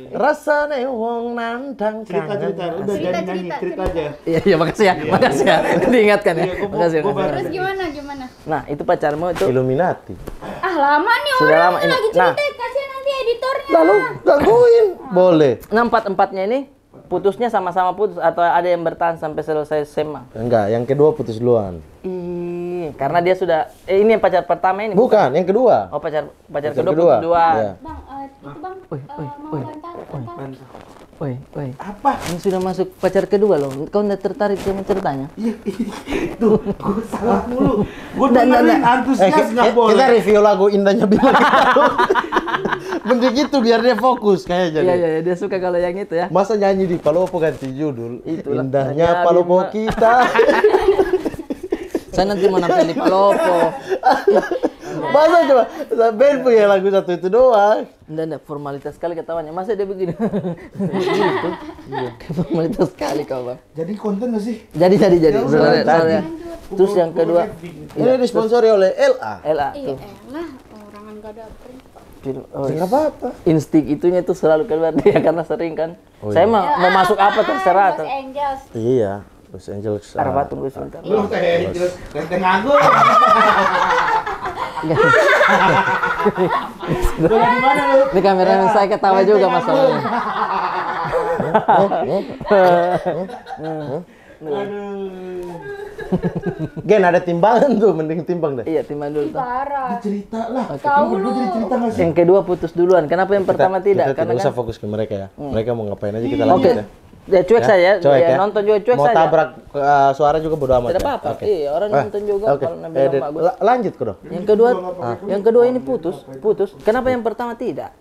Rasanya wong nandang kangen. Cerita, cerita. Udah, jangan nyanyi, cerita aja. Iya, iya, makasih ya. Makasih ya. Diingatkan ya. Makasih, makasih. Terus gimana, gimana? Nah, itu pacarmu itu. Illuminati. Ah, lama nih orang lagi cerita, kasihan nanti editornya. Lalu gangguin. Boleh. Nah, empat-empatnya ini putusnya sama-sama putus atau ada yang bertahan sampai selesai S M A? Enggak, yang kedua putus duluan. Ih, karena dia sudah, eh, ini yang pacar pertama ini, bukan? Bukan, yang kedua. Oh, pacar, pacar kedua putus duluan. Iya. Bang, eh, itu Bang, eh, mau bantal, bantal. Woi, woi. Apa? Ini sudah masuk pacar kedua loh. Kau ndak tertarik sama ceritanya? Iya, iya. Tuh, gua salah mulu. Gua dengerin antusias, nggak boleh. Kita review lagu Indahnya Bintang Kita. Mending gitu biar dia fokus kayaknya. Iya, iya, dia suka kalau yang itu ya. Masa nyanyi di Palopo ganti judul? Indahnya Palopo kita. Saya nanti mau nampil di Palopo. Masa coba, band punya lagu satu itu doang. Ndak, ndak, formalitas sekali ketawanya. Masa dia begini? Gitu. Iya. Formalitas sekali kau, Bang. Jadi konten nggak sih? Jadi, jadi, jadi. Ya udah, lanjut. Terus yang kedua, ini disponsori oleh L A. L A, iya, tuh. Elah, orang nggak ada prank. Nggak apa-apa. Insting itunya tuh selalu keluar dia karena sering kan. Oh, saya mah mau masuk apa terserah tuh. Los Angeles. Iya. Los Angeles, Arafat, tunggu sebentar. Los Angeles, Lenteng Agung. Ini kameramen saya ketawa juga masalahnya. Aduh. Gen, ada timbangan tuh, mending timbang deh. Iya, timbang dulu tuh. Parah. Cerita lah. Oke. Tahu lu. Yang kedua putus duluan. Kenapa yang pertama tidak? Kita tidak usah fokus ke mereka ya. Mereka mau ngapain aja, kita lanjut ya. Ya, cuek saja. Cuek ya. Nonton juga cuek saja. Mau tabrak, eh, suara juga bodo amat. Tidak apa-apa. Iya, orang nonton juga kalau nabi bilang bagus. Lanjut ke dong. Yang kedua, yang kedua ini putus, putus. Kenapa yang pertama tidak?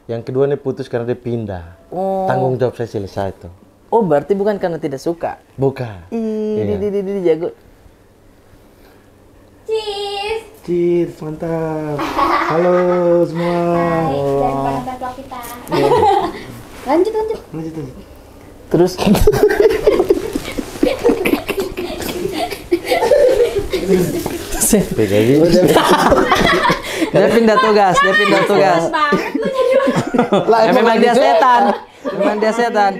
Yang kedua ini putus karena dia pindah. Oh. Tanggung jawab saya selesai tuh. Oh, berarti bukan karena tidak suka. Bukan. Ih, di, di, di, di, jago. Cheers. Cheers, mantap. Halo semua. Hai, dan para mertua kita. Iya. Lanjut, lanjut. Lanjut, lanjut. Terus. Dia pindah tugas, dia pindah tugas. Banget lu jadi orang. Ya, memang dia setan. Memang dia setan.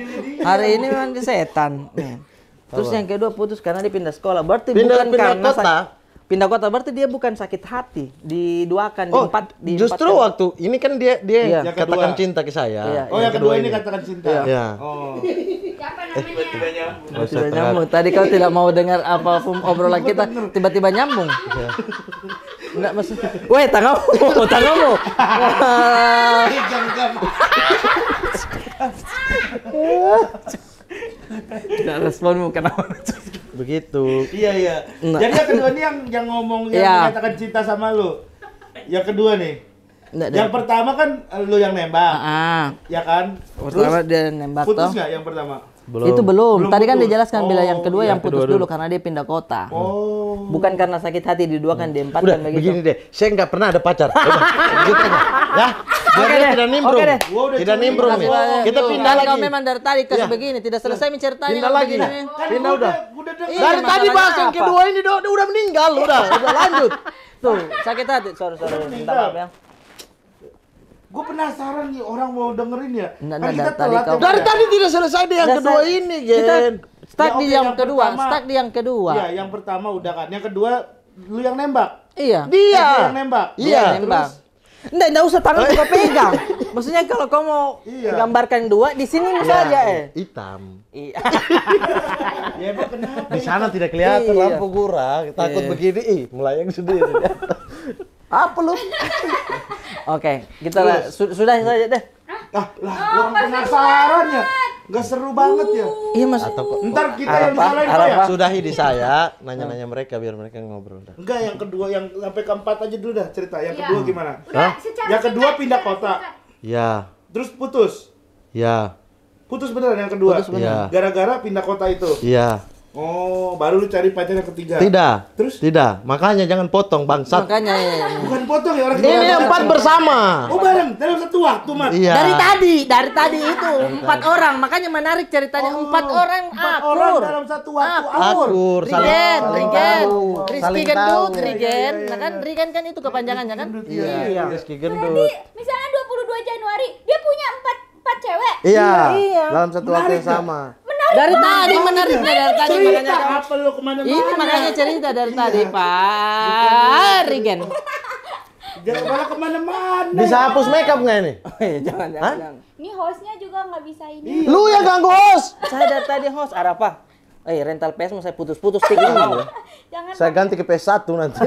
Hari ini memang dia setan. Nih. Terus yang kedua putus karena dia pindah sekolah. Berarti bukan karena pindah kota. Pindah kota berarti dia bukan sakit hati. Diduakan, diempat, diempat. Oh, justru waktu ini kan dia, dia katakan cinta ke saya. Iya, iya. Oh, yang kedua ini katakan cinta. Iya. Oh. Siapa namanya? Tiba-tiba nyambung. Tadi kau tidak mau dengar apapun obrolan kita, tiba-tiba nyambung. Iya. Enggak, maksud, weh, tanganmu, tanganmu. Wah. Tidak responmu, kenapa? Begitu. Iya, iya. Nah. Jadi yang kedua nih yang, yang ngomong, yang menyatakan cinta sama lu. Yang kedua nih. Yang pertama kan lu yang nembak. Ah, ah. Ya kan? Pertama dia nembak, putus nggak yang pertama? Belum. Itu belum. Belum putus. Tadi kan dia jelaskan, bila yang kedua yang putus dulu karena dia pindah kota. Oh. Bukan karena sakit hati diduakan, diempatkan begitu. Udah, begini deh. Saya nggak pernah ada pacar. Coba, gitu aja. Ya. Biar dia tidak nimbrung. Oke deh. Tidak nimbrung nih. Kita pindah lagi. Kalau kau memang dari tadi kasih begini, tidak selesai ceritanya. Pindah lagi. Pindah udah. Dari tadi bahas yang kedua ini, dia udah meninggal, udah. Udah lanjut. Tuh, sakit hati. Sorry, sorry. Minta maaf ya. Gue penasaran nih, orang mau dengerin ya. Nggak, nggak, dari tadi kau. Dari tadi tidak selesai deh yang kedua ini, Gen. Kita stuck di yang kedua, stuck di yang kedua. Iya, yang pertama udah kan. Yang kedua, lu yang nembak. Iya. Dia yang nembak. Iya. Dia nembak. Terus? Nggak, nggak usah tangan kau pegang. Maksudnya kalau kau mau gambarkan dua, di sini saja, eh. Hitam. Iya. Ya, emang kenapa? Di sana tidak kelihatan lampu gura, takut begini, ih, melayang sendiri. Apa lu? Oke, kita lah, su- sudah saja deh. Ah, lah, orang penasaran ya. Nggak seru banget ya. Iya, Mas. Atau kok, ntar kita yang disalahin, Pak, ya? Sudahi di saya, nanya-nanya mereka biar mereka ngobrol dah. Enggak, yang kedua, yang sampai keempat aja dulu dah cerita. Yang kedua gimana? Udah, secara singkat. Yang kedua pindah kota. Ya. Terus putus? Ya. Putus beneran yang kedua? Putus beneran. Iya. Gara-gara pindah kota itu? Iya. Oh, baru lu cari pacar yang ketiga? Tidak. Terus? Tidak. Makanya jangan potong, bangsat. Makanya, iya, iya. Bukan potong ya, orang ini empat bersama. Oh, bareng dalam satu waktu, Mat. Iya. Dari tadi, dari tadi itu empat orang, makanya menarik ceritanya. Oh, empat orang akur. Empat orang dalam satu waktu akur. Akur, saling tahu. Rigen, Rigen. Rizky Gendut, Rigen. Nah, kan Rigen kan itu kepanjangannya, kan? Iya, Rizky Gendut. Berarti misalnya dua puluh dua Januari, dia punya empat, empat cewek. Iya, iya, dalam satu waktu yang sama. Menarik. Dari tadi menariknya, dari tadi. Cerita makanya apa lu kemana-mana? Ini makanya cerita dari tadi, Pak Rigen. Jangan malah kemana-mana. Bisa hapus makeup nggak ini? Oh, iya, jangan, jangan, jangan. Ini hostnya juga nggak bisa ini. Iya. Lu yang ganggu host. Saya dari tadi host, ada apa? Eh, rental P S mau saya putus-putus, tik. Jangan, Pak. Saya ganti ke P S satu nanti.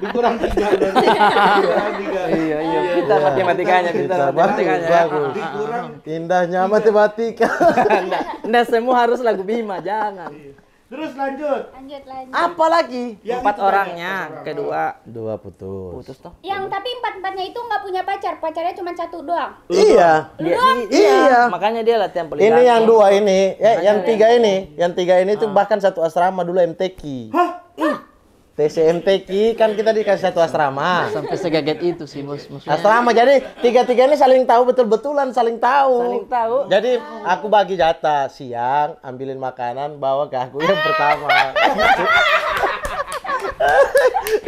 Dikurang tiga nanti. Dikurang tiga. Iya, iya, pintar matematikanya, pintar matematikanya, ya. Bagus, bagus. Dikurang tiga. Indahnya matematika. Nggak, nggak semua harus lagu Bima, jangan. Iya. Terus lanjut. Lanjut, lanjut. Apa lagi? Empat orangnya, kedua. Dua putus. Putus toh. Yang tapi empat-empatnya itu nggak punya pacar, pacarnya cuma satu doang. Iya. Lu doang? Iya. Makanya dia latihan poligami. Ini yang dua ini, eh, yang tiga ini, yang tiga ini tuh bahkan satu asrama dulu M T Q. Hah? T C M T Q kan kita dikasih satu asrama. Sampai segaget itu sih, Bos. Maksudnya asrama, jadi tiga-tiga ini saling tahu, betul-betulan saling tahu. Saling tahu. Jadi aku bagi jatah, siang ambilin makanan, bawa ke aku yang pertama.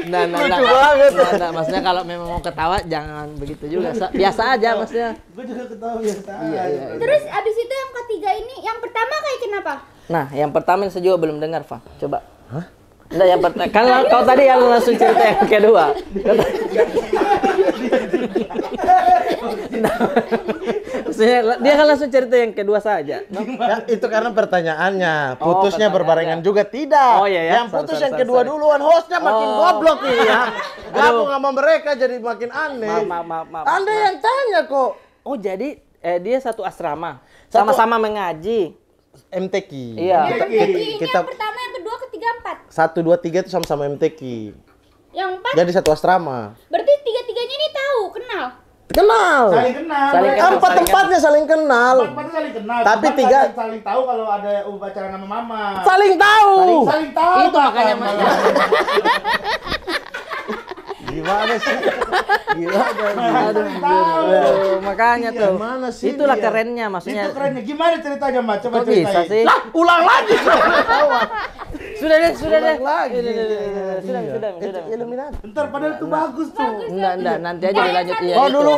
Nah, nah, lucu banget. Nah, nah, maksudnya kalau memang mau ketawa, jangan begitu juga. Sa- biasa aja, maksudnya. Gue juga ketawa biasa aja. Iya, iya. Terus abis itu yang ketiga ini, yang pertama kayak kenapa? Nah, yang pertama ini saya juga belum dengar, Fa. Coba. Hah? Nggak, yang pertama. Kan kau tadi yang langsung cerita yang kedua. Nah, maksudnya, dia kan langsung cerita yang kedua saja. Ya, itu karena pertanyaannya. Oh, putusnya pertanyaannya berbarengan juga, tidak. Oh, iya, iya. Yang putus yang kedua duluan, hostnya makin goblok nih, ya. Gabung sama mereka jadi makin aneh. Maaf, maaf, maaf, maaf. Anda yang tanya kok. Oh, jadi, eh, dia satu asrama. Sama-sama mengaji. M T Q. Iya. Kita, kita, kita pertama, yang kedua, ketiga, empat. Satu, dua, tiga itu sama-sama M T Q. Yang empat? Jadi satu asrama. Berarti tiga-tiganya ini tahu, kenal? Kenal. Saling kenal. Saling kenal. Empat-empatnya saling kenal. Empat-empatnya saling kenal. Tapi tiga saling tahu kalau ada upacara nama mama. Saling tahu. Saling tahu. Itu makanya. Gimana sih? Gimana? Aduh, makanya tuh. Itulah kerennya, maksudnya. Itu kerennya. Gimana ceritanya, Mat? Coba ceritain. Kok bisa sih? Lah, ulang lagi. Sudah deh, sudah deh. Ulang lagi. Sudah, sudah, sudah. Illuminati. Ntar padahal itu bagus tuh. Enggak, enggak. Nanti aja dilanjut. Iya, itu.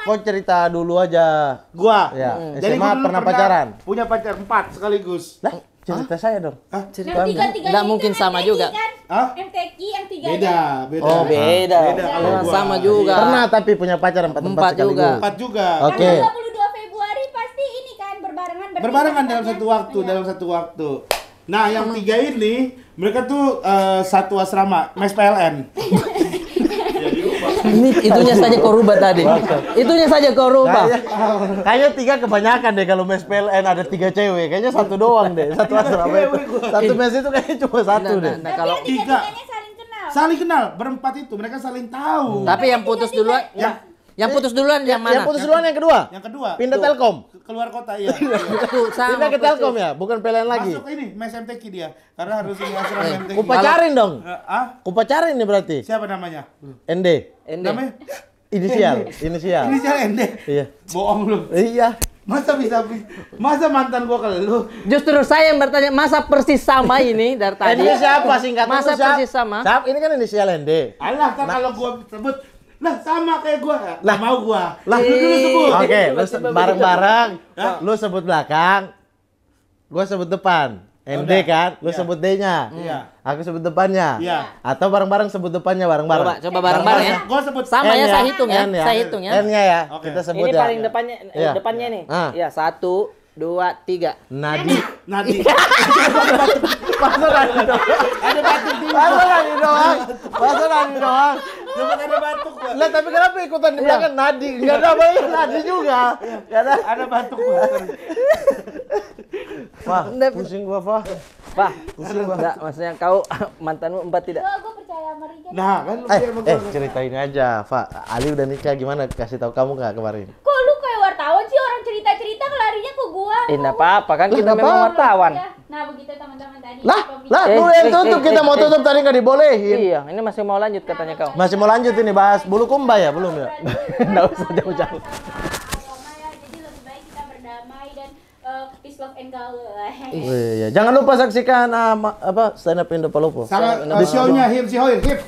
Kau cerita dulu aja. Gua? Ya. Jadi S M A gua dulu pernah pacaran? Punya pacar empat sekaligus. Lah? Cerita saya dong. Hah? Cerita Anda. Yang tiga-tiganya itu M T Q kan? Nggak mungkin sama juga. Hah? M T Q yang tiga. Beda, beda. Oh, beda. Beda kalau gua. Sama juga. Pernah tapi punya pacar empat-empat sekaligus. Empat juga. Empat juga. Oke. Tanggal dua puluh dua Februari pasti ini kan, berbarengan, bertiga. Berbarengan dalam satu waktu, dalam satu waktu. Nah, yang tiga ini, mereka tuh, eh, satu asrama, mes P L N. Ini itunya saja kau rubah tadi. Itunya saja kau rubah. Kayaknya, kayaknya tiga kebanyakan deh kalau mes P L N ada tiga cewek. Kayaknya satu doang deh, satu asrama itu. Satu mes itu kayaknya cuma satu deh. Nah, nah, nah, kalau tiga-tiganya saling kenal. Saling kenal, berempat itu mereka saling tahu. Tapi yang putus duluan, yang Yang putus duluan yang mana? Yang putus duluan yang kedua. Yang kedua. Pindah Telkom. Ke-, keluar kota, iya. Tuh, sama persis. Pindah ke Telkom ya, bukan P L N lagi. Masuk ini, M S M T Q dia. Karena harus ini asrama M T Q. Kupacarin dong. Eh, ah? Kupacarin nih berarti. Siapa namanya? Ende. Ende. Namanya? Inisial, inisial. Inisial Ende? Iya. Bohong lu. Iya. Masa bisa, masa mantan gua ke lu? Justru saya yang bertanya, masa persis sama ini dari tadi? Ende siapa? Singkatan lu siapa? Masa persis sama? Siapa? Ini kan inisial Ende. Alah, kan kalau gua sebut, "Lah, sama kayak gua." Lah. Nggak mau gua. Lah, lu dulu sebut. Oke, lu se-, bareng-bareng. Hah? Lu sebut belakang, gua sebut depan. Ende kan, lu sebut D-nya. Iya. Aku sebut depannya. Iya. Atau bareng-bareng sebut depannya, bareng-bareng. Coba, coba bareng-bareng ya. Gua sebut. Sama ya, saya hitung ya. Saya hitung ya. N-nya ya. Oke. Kita sebut ya. Ini paling depannya, eh, depannya nih. Ah. Ya, satu, dua, tiga. Nadi. Nadi. Masa Nadi doang? Ada batuk dulu. Masa Nadi doang? Masa Nadi doang? Cuma ada batuk, Pak. Lah, tapi kenapa ikutan dibilangkan Nadi? Nggak ada apa-apa, Nadi juga. Nggak ada. Ada batuk, Pak. Wah, pusing gua, Pak. Pak, pusing gua. Nggak, maksudnya kau mantanmu empat tidak? Gua, gua percaya sama Rigen. Nah, kan lu percaya sama gua. Eh, eh, ceritain aja, Pak. Ali udah nikah gimana? Kasih tahu kamu nggak kemarin? Kok lu kayak wartawan sih, orang cerita-cerita kok larinya ke gua? Eh, nggak apa-apa kan, kita memang wartawan. Nah, begitu teman-teman tadi. Lah, lah, lu yang tutup, kita mau tutup tadi nggak dibolehin. Iya, ini masih mau lanjut katanya kau. Masih mau lanjut ini bahas Bulukumba ya, belum ya? Nggak usah jauh-jauh. Agama ya, jadi lebih baik kita berdamai dan, eh, peace, love, and gaul. Oh, iya. Jangan lupa saksikan, ah, ma-, apa, stand up Indo Palopo. Sangat, eh, show-nya Hip si Hoir, Hip.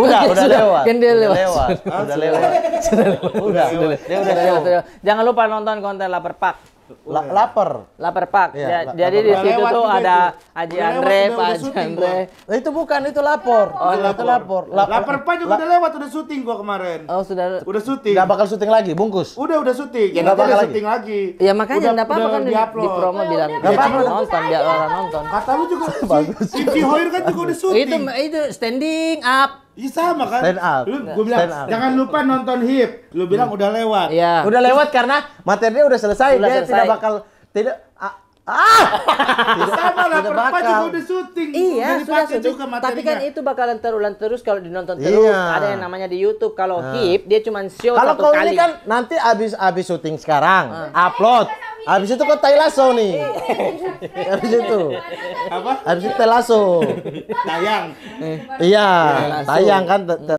Udah, udah lewat. Kan dia lewat. Udah lewat. Udah lewat. Udah, udah lewat. Dia udah show. Jangan lupa nonton konten Lapar Pak. La-, lapar. Lapar Pak. Iya, jadi di situ tuh ada Haji Andre, Pak Haji Andre. Nah, itu bukan, itu lapor. Oh, itu lapor. Lapor Pak juga udah lewat, udah syuting gua kemarin. Oh, sudah. Udah syuting. Nggak bakal syuting lagi, bungkus. Udah, udah syuting. Ya, nggak bakal syuting lagi. Ya, makanya nggak apa-apa kan di-promo bilang biar nonton, biar orang nonton. Kata lu juga, si Hoir kan juga udah syuting. Itu, itu standing up. Iya, sama kan? Stand up. Lu, gua bilang, "Jangan lupa nonton Hip." Lu bilang, "Udah lewat." Iya. Udah lewat karena materinya udah selesai. Udah selesai. Dia tidak bakal, tidak, ah, ah! Sama lah, Perpa juga udah syuting. Iya, sudah syuting. Tapi kan itu bakalan terulang terus kalau dinonton terus. Iya. Ada yang namanya di YouTube. Kalau Hip, dia cuma show satu kali. Kalau kau ini kan nanti abis, abis syuting sekarang, upload. Abis itu kau tai lasso nih. Abis itu. Apa? Abis itu tai lasso. Tayang. Iya, tayang kan.